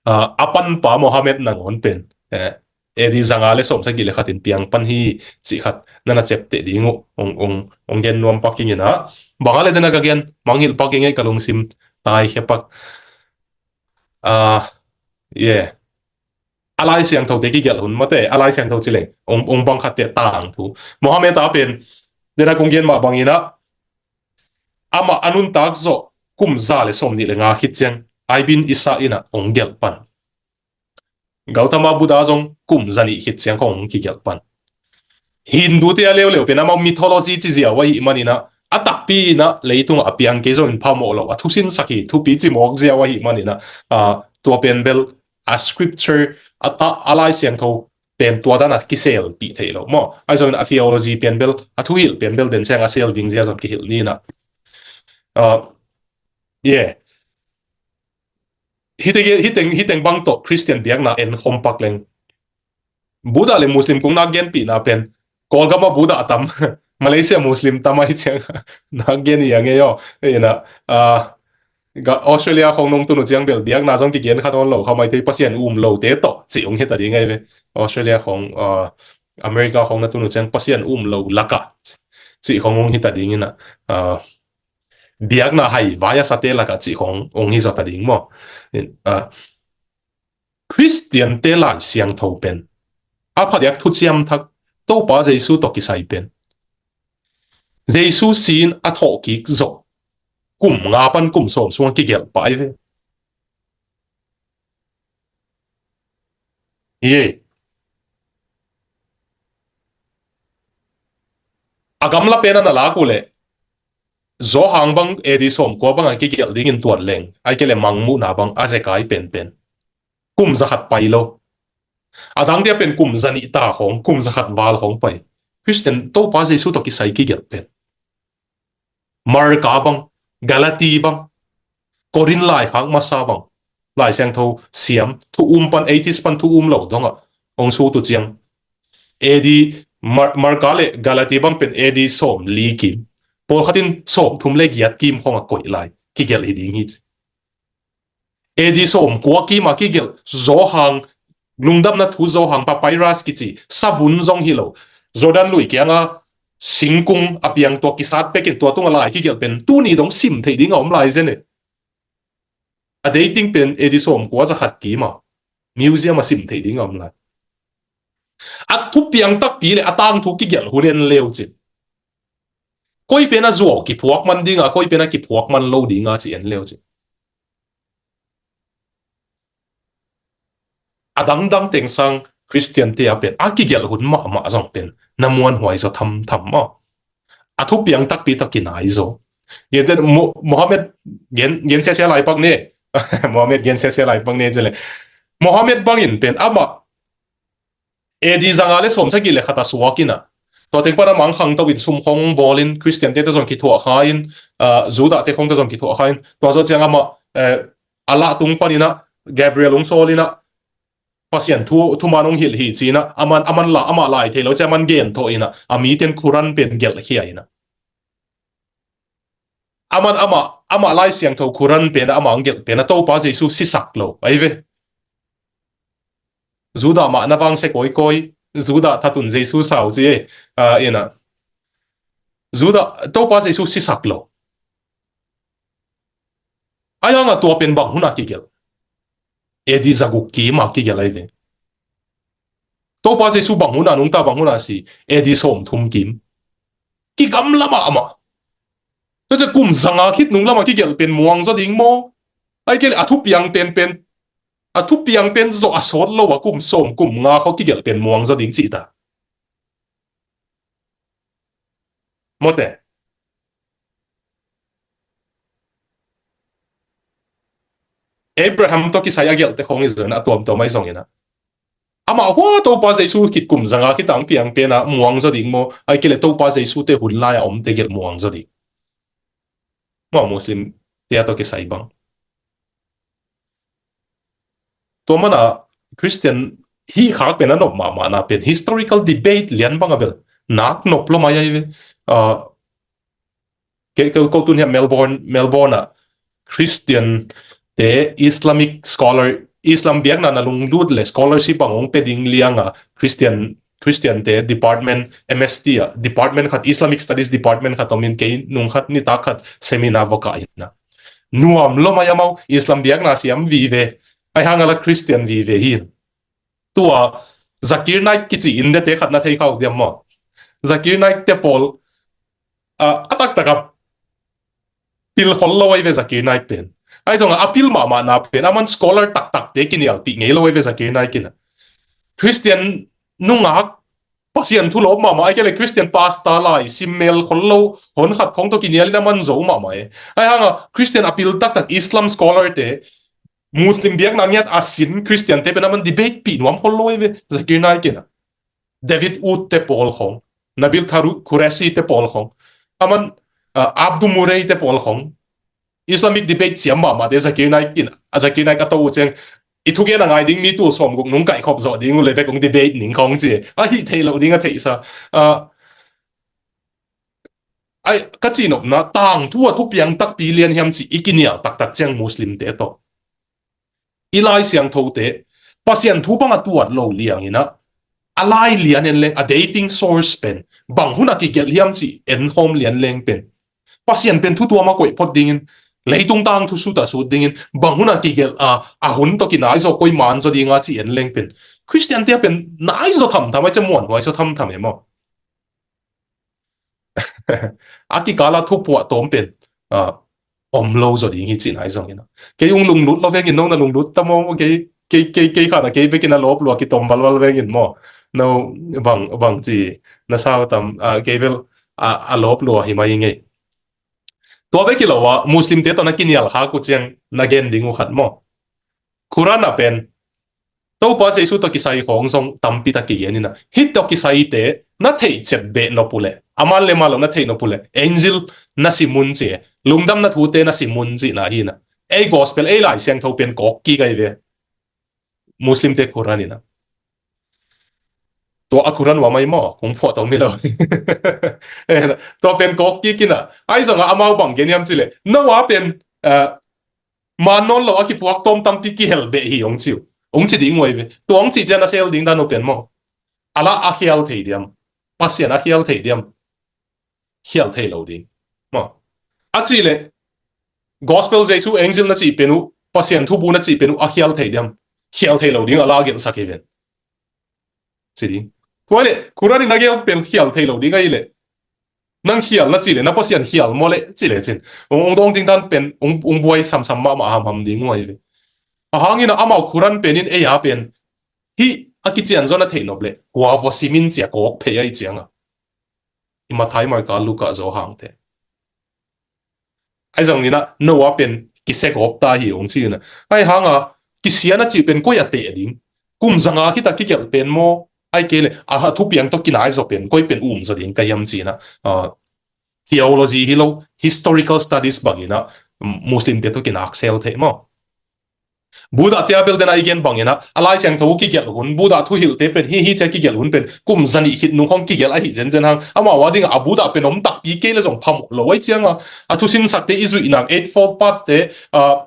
Ah, a panpa Mohammed nangawn pen, eh, A D zanga le sawm sagih le khat in piang pan hi cih khat na na ciapteh ding uh hong, hong, hong gen nuam pak ing in a. Bang a le dena ka gen, mangngilh pak ing ei, ka lungsim taikhia pak. Ah, yeah. A Lai Siangthote kigelh hun mate, a Lai Siangtho ci leng, hong, hong bang khatte tangthu. Mohammed a pen, dena kong gen mah bang in a, amah a nuntak zawh kum za le sawm nih le nga khit ciang Ibn Isa in a hong gelh pan. Gautama Buddha zong kum zanih khit ciang khong hong kigelh pan. Hindute a leuleu pen amau mythology ci ziau ahih man in a, a takpi in a leitung a piang kei zongin phamawh lo, a thusinsak hi, thupi ci mawk ziau ahih man in a, ah, tua pen bel a scripture, a ta, a Lai Siangtho pen tua dan a kiselpih theih lo maw? Ahi zongin a theology pen bel, a thuhilh pen bel den ciang a sel ding zia zong kihilh ni in a. Ah, yeah. Hite, hiteng, hiteng bang tawh Khristian biakna en khawm pak leng, Buddha le Muslim kong nak genpihna pen, Kawlgam ah Buddha a tam, Malaysia Muslim tam ahih ciang nak gen hi a ngei aw. Ei in a, ah, ga, Australia khong nong tun uh ciang bel biakna zong kigen kha nawn lo kha maithei, Pasian um lote tawh cih hong hi ta ding ahi ve. Australia khong, ah, America khong na tun uh ciang Pasian um lo lak ah cih khong hong hi ta ding in a, ah, biakna hai vai a sate lak ah cih khong hong hi zaw ta ding maw? In, ah, Khristiante Lai Siangtho pen, a phadiak thuciam thak, Topa Jesu tawh kisai pen, Jesu si in a thawhkik zawh kum nga pan kum sawm sungah kigelh pah ahi ve. Hi ei. A gamla pen a na lak uh leh Johan bang A D sawmkua bang a kigelh dingin tuat leng, ai kei le mangmuhna bang a zekai penpen kum zakhat pai lo. A dangte a pen kum zanih ta khawng, kum zakhat val khawng pai. Khristian Topa Jesu tawh kisai kigelh pen Marka bang, Galati bang, Korin laikhak masa bang, Lai Siangtho siam, thu um pan, eighties pan thu um lo dongah hong sut uh ciang, A D, Mar-, Marka le Galati bang pen A D sawm li kim, pawlkhat in sawm thum le giat kim khawng a koih lai kigelh hi ding hi ci. A D sawmkua kim a kigelh Johan, lungdamna thu Johan, papyrus kici savun zong hi lo, Jordan lui kianga singkung a piang tua kisat pekin tua tunga lai kigelh pen tuni dong sim theih ding a om lai zen e. A dating pen A D sawmkua zakhat kim a museum a sim theih ding a om lai. A thupiang takpi le a tangthu kigelh hun en leu cin, koi pen a zuau kiphuak man dinga, koi pen a kiphuak man lo dinga ci en leu cin. A dangdang teng sang Khristiante a pen a kigelh hun mahmah zong pen na muanhuai zaw thamtham maw? A thupiang takpi tawh kinai zaw. Gen te Mo-, Mohammed gen, gen sia sia lai pak ne. Mohammed gen sia sia lai pak ne cele. Mohammed bangin pen amah A D zanga le sawmsagih le khat a suak ina, tua teng pan amah khangto in sum khawng bawlin Khristiante te zong kithuah kha in, ah, Judah te khawng te zong kithuah kha in, tua zawh ciang amah, eh, a lah tung pan ina Gabriel hong sawl ina Pasian thu, thuman hong hilh hi ci ina, aman, aman lah, amah lai thei lo ci aman gen thawh ina, a mi ten Quran pen gelh khia ina. Aman amah, amah Lai Siangtho Quran pen, amah ang gelh pen a Topa Jesu sisak lo ai ve. Judah mah na vangse kawikawi, Judah thatun Jesu sau ci e, ah, ina. Judah, Topa Jesu sisak lo. Ai hanga tua pen bang huna kigelh? A D zaguk kim a kigelh ai ve. Topa Jesu bang huna nungta, bang huna si? A D sawmthum kim. Kigamla mahmah. Tua ciang kum zanga khit nung lama kigelh pen muang zaw ding maw? Ai kei le a thupiang penpen, a thupiang pen zaw a sawt lo a kum sawm kum nga khaw kigelh pen muang zaw ding cih ta. Mawte. Abraham tawh kisai a gelhte khawng i zon a tuamtuam ahi zongin a, amah hua Topa Jesu khit kum zanga khitang piang pena muang zaw ding maw? Ai kei le Topa Jesu te hun lai a omte gelh muang zaw ding maw? Muslim te a tawh kisai bang. Tua mana Christian hih khak pen a nop mahmahna pen historical debate lian bang a bel nak nop lo mai ai ve. Ah, ke, ke, ko tun hiam Melbourne, Melbourne ah Christian te Islamic scholar, Islam biakna na lunglut le scholarship bang hong pe ding lianga Christian, Christian te department, M S T ah department khat, Islamic Studies department khat omin kei nung khat nitak khat seminar va kah ina. Nuam lo mai amau, Islam biakna siam vive, ai hang a la Christian vive hi. Tua Zakir Naik kici in dete khat na thei khau diam maw? Zakir Naik te pawl, ah, a taktak a pil khol lo ai ve Zakir Naik pen. Ai zonga a pil mahmahna pen aman scholar taktak te kinialpih ngei lo ai ve Zakir Naik ina. Christian nungak Pasian thu lawp mahmah ai kei le Christian pastor lai simmel khol lo hon khat khawng tawh kinial in aman zo mahmah e. Ai hanga Christian a pil taktak Islam scholar te Muslim biakna ngiat a sin Christian te pen aman debate pih nuam khol lo ai ve Zakir Naik ina. David Wood te pawl khawng, Nabil Taru-, Qureshi te pawl khawng, aman, ah, Abdu Murray te pawl khawng Islamic debate siam mahmah te Zakir Naik in, a Zakir Naik a to uh ciang i thugen a ngai ding mi tul sawmguk nung kaihkhop zawh ding uh le bek hong debate ning khawng ci. A hih theih loh ding a theihsa. Ah, ai, ka cihnopna tangthu a thupiang takpi lian hiam ci i kinial taktak ciang Muslim te tawh i Lai Siangthote Pasian thu bang a tuat lo liangin a, a lai lian en leng a dating source pen bang hun a kigelh hiam ci en khawm lian leng pen Pasian pen thu tuam a koih phot dingin leitung tangthu sut a sut dingin bang hun a kigelh a, a hun tawh kinai zaw koi man zaw dinga ci en leng pen Christian te pen nai zaw thamtham ai ca muanhuai zaw thamtham e maw? A kikala thupuah tawm pen, ah, om lo zaw ding hi cihna hi zongin a. Kei ung lunglut lo vengin nong na lunglut ta maw kei kei, kei, kei khat a kei bekin a lawp lua kitom valval vengin maw. No, bang, bang ci, na sau tam, a, kei bel, a, a lawp lua hi mai ngei. Tua bek hi lo a, Muslim-te tawh na kinial khak uh ciang na gen ding uh khat maw. Quran ah pen, Topa Jesu tawh kisai khawng zong tampi tak kigen ina. Hih tawh kisaite na theih cep beh nop uh leh, a man le man lo na theih nop uh leh, angel na sim un ci e. Lungdamna thute na sim un cihna hi ina. Ei gospel, ei Lai Siangtho pen kawk kik ahi ve. Muslim-te Quran ina. Tua a Quran uh a mai maw, kong phuah tawh mi lo. Tua pen kawk kik ina. Ahi zongin amau bang gen hiam cih leh, Noah pen, eh, man nawn lo a kiphuak tawm tampi kihel beh hi hong ci uh. Hong ci ding uh ahi ve. Tua hong cih ciang a sel ding dan uh pen maw, a lah a khial thei diam? Pasian a khial thei diam? Khial thei lo ding maw. A cih leh, gospel Jesu angel na cih pen uh, Pasian thubu na cih pen uh a khial thei diam? Khial thei lo ding, a lah a gelhsak hi ven. Ci ding. Tua leh, Quran in a gel pen khial thei lo ding ahi leh, nang khial na cih leh, na Pasian khial maw leh, ci lecin, hong, hong dawng ding dan pen hong, hong buai samsam mahmah hamham ding uh ahi ve. A hang ina amau Quran pen in ei a pen, hih a kician zaw na theih nop leh, kua va sim in ci a kawk phei ahi cianga. I Matthai, Marka, Luka, Johan te. Ahi zongin a, Noah pen kisia gawp ta hi hong ci ina. Ahi hanga, kisia na cih pen koi a teh ding? Kum zanga khit a kigelh pen maw, ahih kei leh a thupiang tawh kinai zaw pen koi pen um zaw ding ka hiam ci ina. Ah, theology hi lo, historical studies bangin a, Muslim-te tawh kinaksel thei maw. Buddha-te a bel den a i gen bangin a, a Lai Siangtho kigelh hun, Buddha thuhilhte pen, hi, hi ci a kigelh hun pen kum zanih khit nung khawng kigelh ahi zenzen hang. Amau a dingah a Buddha pen om takpi kei leh zong phamawh lo ahi cianga, a thusinsakte i zuih nak, Eightfold Path-te, ah,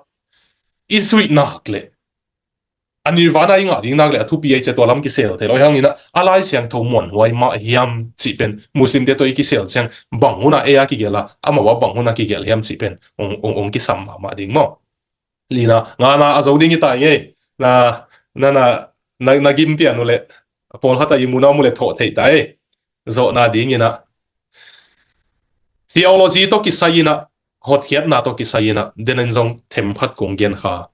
i zuih nak leh, a Nirvana i ngah ding nak leh a thupi ahi ciang tua lam kisel thei lo ahi hangin a, a Lai Siangtho muanhuai mah hiam cih pen Muslim-te tawh i kisel ciang bang hun a ei a kigelh a, amau a bang hun a kigelh hiam cih pen hong, hong, hong kisam mahmah ding maw. Lina, ngana a zo ding hi ta ngei. Na, na, na, na, na gim pian uh leh, pawlkhat a i mu na mu leh thawh theih ta e. Zawhna dingin a, theology tawh kisai in a, hotkhiatna tawh kisai in a, den in zong themkhat kong gen kha.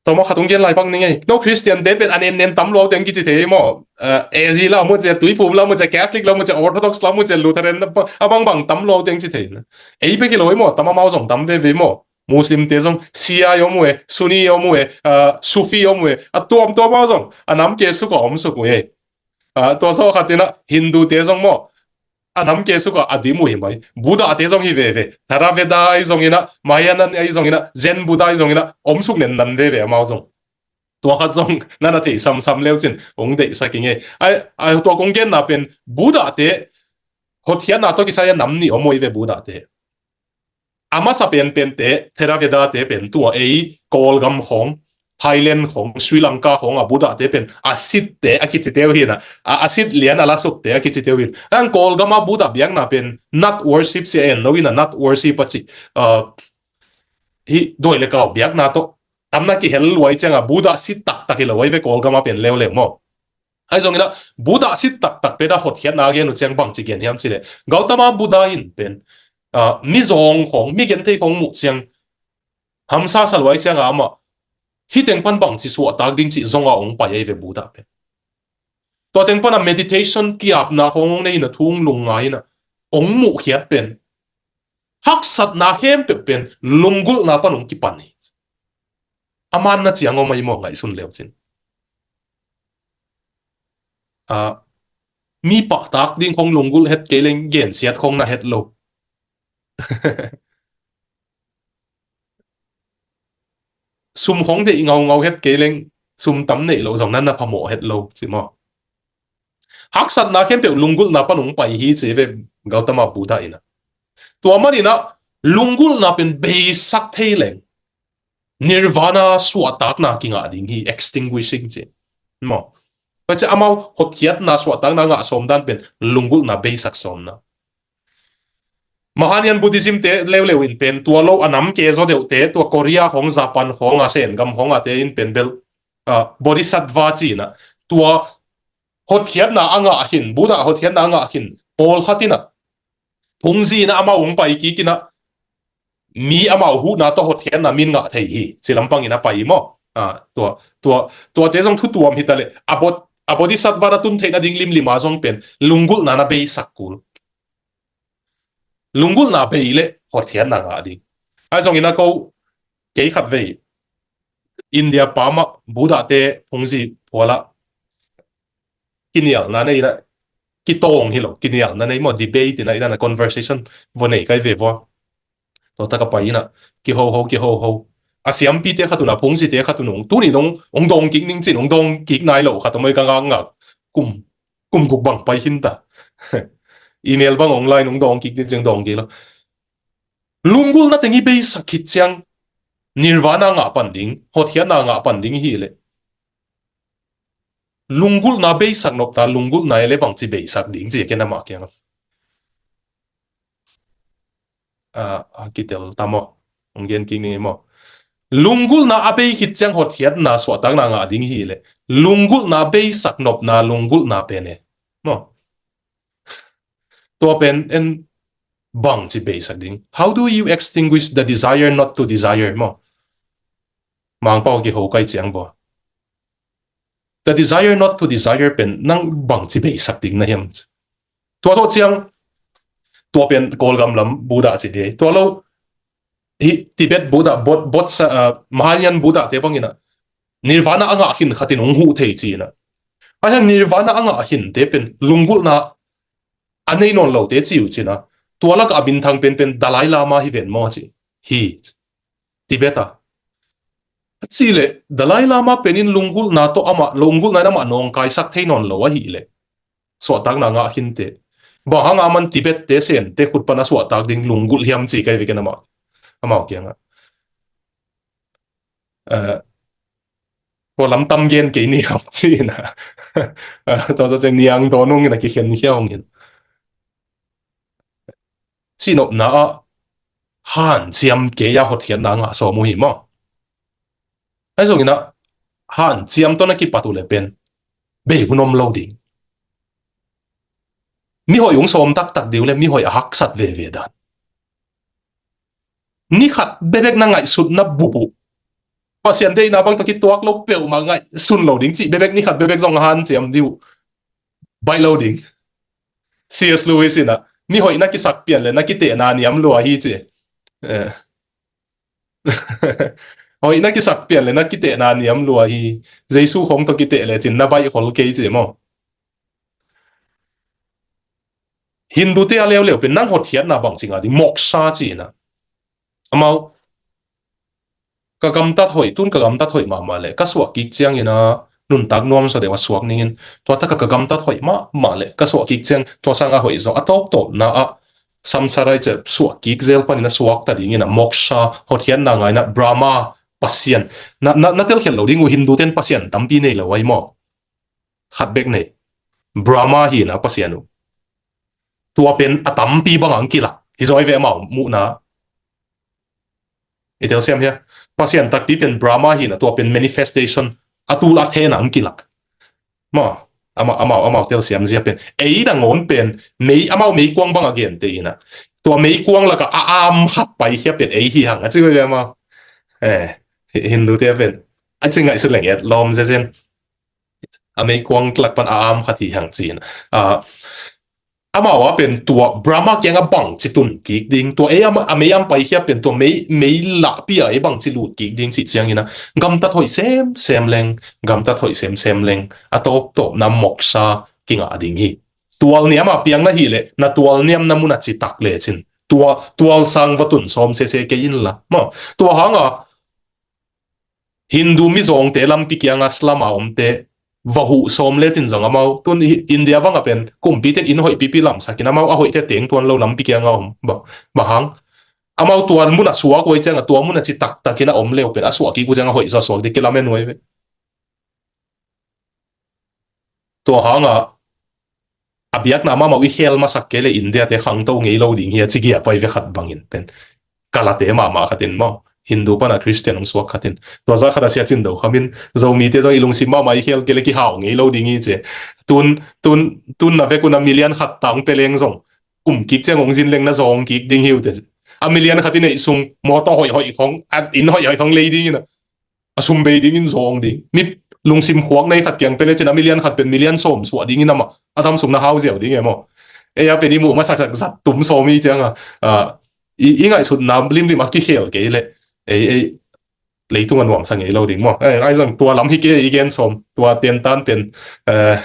Tawm a khat hong gen lai bang ni ngei. No Christian-te pen a nennen tam lua uh teng kici thei maw. Eh, A Z la mu cia, Tuiphum la mu cia, Catholic la mu cia, Orthodox la mu cia, Lutheran la, a bangbang tam lua uh teng ci thei na. Ei bek hi lo hi maw, tam amau zong tam veve maw. Muslim-te zong Shia i om uh e, Sunni i om uh e, eh, Sufi i om uh e, a tuamtuam amau zong a nam ke suk a om suk uh e. Ah, tua zawh khat in a Hindu-te zong maw, a nam ke suk a a dim uh hi mai. Buddha-te zong hi veve. Theravada ahi zongin a, Mahayana ahi zongin a, Zen Buddha ahi zongin a, om suk nennan veve amau zong. Tua khat zong na na thei samsam leucin hong deihsak i ngei. Ai, ai, tua kong genna pen Buddha-te hotkhiatna tawh kisai a nam nih om uh hi ve Buddha-te. A masa penpente, Theravada-te pen tua ei Kawlgam khawng, Thailand khawng, Sri Lanka khawng a Buddha-te pen a sitte a kicite uh hi na, a, a sit lian a la sukte a kicite uh hi. Ang Kawlgam a Buddha biakna pen nut worship sia en lo hi na, nut worship a ci, ah, hi doi le kau biakna tawh tamna kihel luai cianga Buddha sit taktak hi lo ahi ve Kawlgam a pen leuleu maw. Ahi zongin a, Buddha sit taktak pen a hotkhiatna a gen uh ciang bangci gen hiam cih leh, Gautama Buddha in pen, ah, mizawng khawng, mi genthei khawng muh ciang hamsa sa luai cianga amah, hih teng pan bangci suahtak ding cih zonga hong pai ahi ve Buddha pen. Tua teng pan a meditation kiapna khawng hong nei in a, thu lungngai in a, hong muhkhiat pen, haksatna khempeuh pen lunggulhna pan hong kipan hi. A manna ciang om ahi maw ngaihsun leucin. Ah, mi pahtak ding khawng lunggulh het kei leng gensiat khawng na het lo. Sum khawng deih ngaungau het kei leng sum tam neih loh zong na na phamawh het lo ci maw. Haksatna khempeuh lunggulhna pan hong pai hi ci ve Gautama Buddha in a. Tua man in a lunggulhna pen beisak thei leng Nirvana suahtakna kingah ding hi, extinguishing ci maw. Tua ci amau hotkhiatna suahtakna ngah sawm dan pen lunggulhna beisak sawmna. Mahanian Buddhism-te leuleu in pen tua lo a nam ke zaw deuhte, tua Korea khawng, Japan khawng, a Sen gam khawng a te in pen bel, ah, Bodhisattva ci in a, tua hotkhiatna a ngah khin, Buddha hotkhiatna a ngah khin pawlkhat in a, phungzi in a amau hong pai kik in a, mi amau huhna tawh hotkhiatna min ngah thei hi, ci lampangin a pai hi maw? Ah, tua, tua, tuate zong thu tuam hi ta leh, a bod-, a bodhisattva na tun theihna ding limlim a zong pen lunggulhna na beisak kul. Lunggulhna bei leh hotkhiatna ngah ding. Ahi zongin a ko, kei khat vei India pa mah Buddha te phungzi phual ah kinialna nei in a, kitawng hi lo, kinialna nei maw, debate in a, in a conversation va nei kai ve vua. Tua tak a pai in a, kihoho, kihoho. A siampite khat un a phungzite khat un ung, tuni nong, ong dawng kik ning cin, ong dawng kik nai lo khat om ei ka ngakngak. Kum, kum guk bang pai khin ta. Email bang online ong dawng kik ning cin, dawng kik lo. Lunggulhna teng i beisak khit ciang, nirvana ngah pan ding, hotkhiatna ngah pan ding hi leh. Lunggulhna beisak nop ta, lunggulhna e le bangci beisak ding ci a ken amah kiang. Ah, a kitel ta maw? Ong gen kik ni maw? Lunggulhna a bei khit ciang hotkhiatna suahtakna ngah ding hi leh. Lunggulhna beisak nopna, lunggulhna pen e. Maw? Tua pen en bangci beisak ding. How do you extinguish the desire not to desire? Maw? Mangpau kiho kai ciang bua. The desire not to desire pen nang bangci beisak ding na hiam? Tua zawh ciang, tua pen Kawlgam lam Buddha ci dei. Tua lo, hi Tibet Buddha, Bot-, Bot-, ah, Mahayana Buddha te bangin a, nirvana a ngah khin khatin ong huh thei ci in a. Ahi hang nirvana a ngah khinte pen lunggulhna a nei nawn lote ci uh cin a. Tua lak a minthang penpen Dalai Lama hi ven maw ci. Hi. Tibet a. A cih leh Dalai Lama pen in lunggulhna tawh amah, lunggulhna in amah nawngkaisak thei nawn lo ahih leh suahtakna ngah khinte. Bang hang a man Tibet te Sen te khut pan a suahtak ding lunggulh hiam ci kai ve ken amah. Amau kiangah. Eh, tua lam tam gen kei ni hau ci in a. Eh, tua zawh ciang niang dawn ung in a kikhen khia ung in. Cihnopna ah hanciam kei a hotkhiatna ngah sawm uh hi maw? Ahi zongin a hanciam tawh na kipat uh leh pen bei hun om lo ding. Mihoih ung sawm taktak ding uh leh mihoih a haksat veve dan. Ni khat bebek na ngaihsutna bup uh, Pasian deihna bang tawh kituak lo peuhmah ngaihsun lo ding cih bebek ni khat bebek zong a hanciam ding uh. Baih lo ding. C S Lewis in a, mihoih na kisak pian leh na kitehna niam lua hi ci. Eh. Hoih na kisak pian leh na kitehna niam lua hi. Jesu khong tawh kiteh leh cin na baih khol kei ci maw? Hindute a leuleu pen nang hotkhiatna bangci ngah ding, moksha ci in a. Amau, ka gamtat hoih, tun ka gamtat hoih mahmah leh ka suah kik ciangin a nuntak nuam sa deuh a suak ningin, tua tak a ka gamtat hoih mahmah leh ka suah kik ciang, tua sang a hoih zawh a tawptawpna ah samsara i cep suah kik zel panin a suak ta dingin a moksha, hotkhiatna ngah in a Brahma, Pasian. Na, na, na telkhialh lo ding uh, Hinduten Pasian tampi nei lo ahi maw? Khat bek nei. Brahma hi in a Pasian uh. Tua pen a tampi bang ang kilak. Hi zaw ve amau muhna. I telsiam hia? Pasian takpi pen Brahma hi in a, tua pen manifestation. A tul a thena ang kilak. Maw, amau, amau, amau telsiam zia pen. Ei nangawn pen, mei, amau meikuang bang a gente in a. Tua meikuang lak a a am khat paikhia pen ei hi hang a ci ve amau. Eh, Hi-, Hindute pen. A ci ngaihsut leng et lawm zezen. A meikuang lak pan a am khat hi hang ci in. Ah, amau a pen tua Brahma kiang a bangci tun kik ding. Tua ei a, a mei am paikhia pen tua mei, mei lahpi a ei bangci lut kik ding cih ciangin a. Gamtat hoih semsem leng, gamtat hoih semsem leng. A tawptawpna moksha kingah ding hi. Tual niam a piang na hih leh, na tual niamna mun a citak lecin. Tua, tual sang va tun sawm sese kei inla. Maw, tua hang a, Hindu mizawngte lampi kianga slum a omte va huh sawm letin zong amau. Tun hi India bang a pen kumpite in hoih pipi lamsakin amau a hoihte teng tuan lo lampi kianga om. Ba, bang hang? Amau tuan mun a suak uh ei cianga tua mun a ci taktakin a om leu pen a suah kik uh cianga hoih zaw suak ding kilamen uh ei ve. Tua hanga a biakna mahmah uh i khel masak kei le India te khangto ngei lo ding hi a ci giah pai ve khat bangin pen. Kalate mahmah khatin maw, Hindu pana Christian hong suak khatin. Tua za khat a sia cin do khamin Zomite zong i lungsim mahmah i khel kei le kihau ngei lo ding hi ci. Tun, tun, tun na vek un a million khat tang pe leng zong kum kik ciang hong zin leng na zawng kik ding hi uh te. A million khat i neih sung, mawtaw hoih hoih khong, a inn hoih hoih khong lei ding in a, a sum bei dingin zawng ding. Mi lungsim khuak nei khat kiang pen lecin a million khat pen million sawm suah dingin amah a dam sung na hau ziau ding e maw. Ei a pen i muh masaksak zat tum sawm i cianga, ah, i, i ngaihsutna limlim a kikhel kei leh ei, ei leitung a nuamsa ngei lo ding maw. Eh, ai zong tua lam hi kei i gen sawm, tua tentan pen, eh,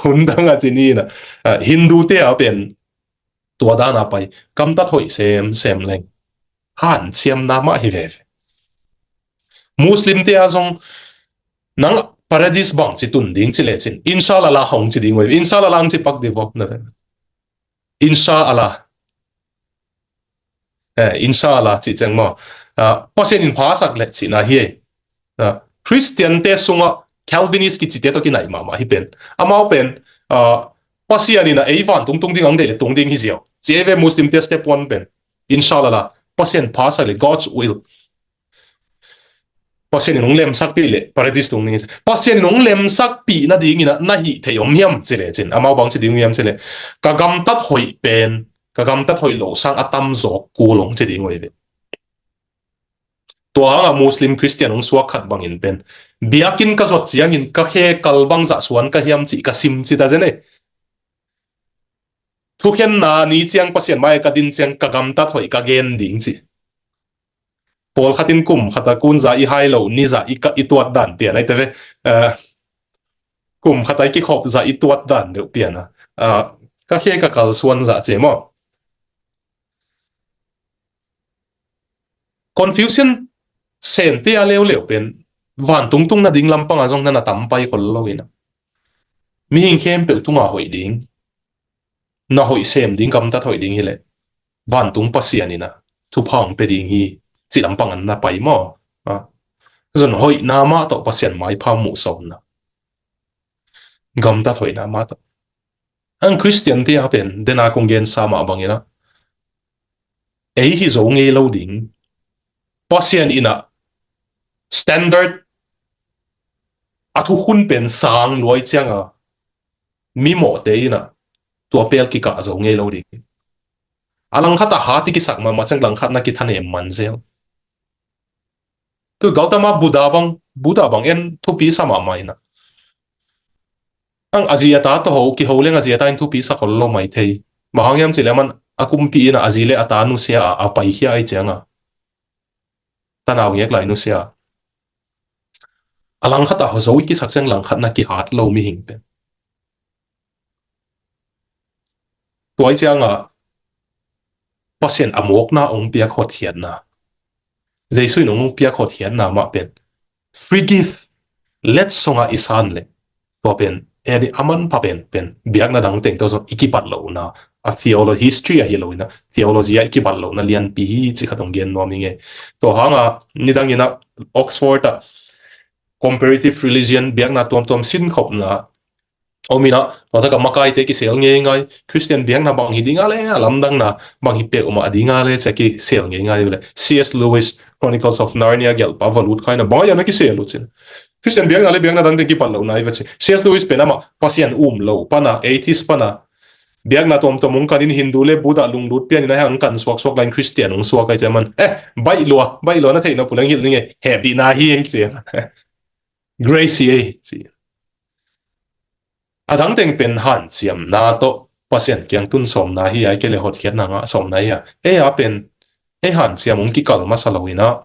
hun dang a ci ni in a, eh, Hindu te a pen tua dan a pai, gamtat hoih semsem leng hanciamna mah hi veve. Muslim te a zong nang paradis bang ci tun ding ci lecin, insha Allah hong ci ding veve. Insha Allah ang ci pak di vo na ve. Insha Allah. Eh, insha Allah cih ciang maw. Ah, Pasian in phasak leh cihna hi ei. Ah, Christian te sungah Calvinist kicite tawh kinaih mahmah hi pen. Amau pen, ah, Pasian in a ei vantung tung ding ang deih leh tung ding hi ziau. Ci ei ve Muslim te step one pen. Insha Allah. Pasian phasak leh God's will. Pasian in hong lemsakpih leh paradis tung ding hi. Pasian in hong lemsakpih nadingin a na hih theih om hiam ci lecin. Amau bang ci ding hiam ci leh. Ka gamtat hoih pen, ka gamtat hoih loh sang a tamzaw kul hong ci ding uh hi ve. Tua hangah Muslim Christian hong suak khat bangin pen. Biakinn ka zot ciangin ka khe kal bangzah suan ka hiam cih ka sim ci ta zen ei. Thukhenna ni ciang Pasian mai ka din ciang ka gamtat hoih ka gen ding ci. Pawlkhat in kum khat a kun za i hai lo, ni za i ka i tuat dan pian ai te ve. Eh, kum khat a i kikhop za i tuat dan deuh pian a. Ah, ka khe ka kal suan za ce maw. Confusion sente a leuleu pen vantung tung nading lampang a zong na na tam pai khol lo in a. Mihing khempeuh tunga hoih ding, na hoih sem ding, gamtat hoih ding hileh vantung Pasian in a thupha hong pia ding hi, cih lampang an na pai maw. Ah. Zon hoihna mah tawh Pasian maipha muh sawmna. Gamtat hoihna mah tawh. Ang Christian te a pen, dena kong gensa mah bangin a. Ei hi zo ngei lo ding. Pasian in a standard a thukhun pen sang luai cianga. Mi mawhte in a tua pel kikah zo ngei lo ding. A langkhat a hat i kisak mahmah ciang langkhat na kithanem man zel. Tu Gautama Buddha bang, Buddha bang en thupi sa mahmah in a. Ang a zi a ta tawh ho, kiho leng a zi a ta in thupi sa khol lo mai thei. Bang hang hiam ci leh aman a kumpi in a a zi le a ta nusia a, a paikhia ai cianga. Tanau ngek lai nusia. A langkhat a ho zo i kisak ciang langkhat na kihat lo mihing pen. Tua i cianga Pasian a mawkna hong piak hotkhiatna. Jesu in hong piak hotkhiatna mah pen. Free gift. Let songa i san le. Tua pen. Eni aman pa pen. Pen. Biakna dang teng tua zong i kibat lohna. A theology history ahi lo in a. Theology a i kibat lohna lianpi hi ci khat hong gen nuam i ngei. Tua hanga nidang in a Oxford a comparative religion biakna tuamtuam sinkhopna om in a, tua tak a makaite kisel ngeingai, Christian biakna bang hi ding a le, a lamdangna bang hi peuhmah ding a le, cia kisel ngeingai uh le. C S Lewis, Chronicles of Narnia gelhpa va lut kha in a, bang a na kisel uh cin. Christian biakna le biakna dangte kipat lohna i va ci. C S Lewis pen amah Pasian um lo pana, atheist pana, biakna tuamtuam hong kanin Hindu le Buddha lunglut pian in a hang kan suaksuak lain Christian hong suak ai ciaman. Eh, baih lua, baih lua na theihna puleng hilh ning e, hehpihna hi ei ci. Grace hi ei ci. A dang teng pen hanciamna tawh Pasian kiang tun sawmna hi a, i kei le hotkhiatna ngah sawmna hi a. Ei a pen, ei hanciam hong kikal masa lo in a,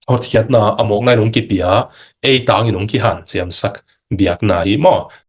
hotkhiatna a mawkna in hong kipia, ei tangin hong kihanciamsak biakna hi maw.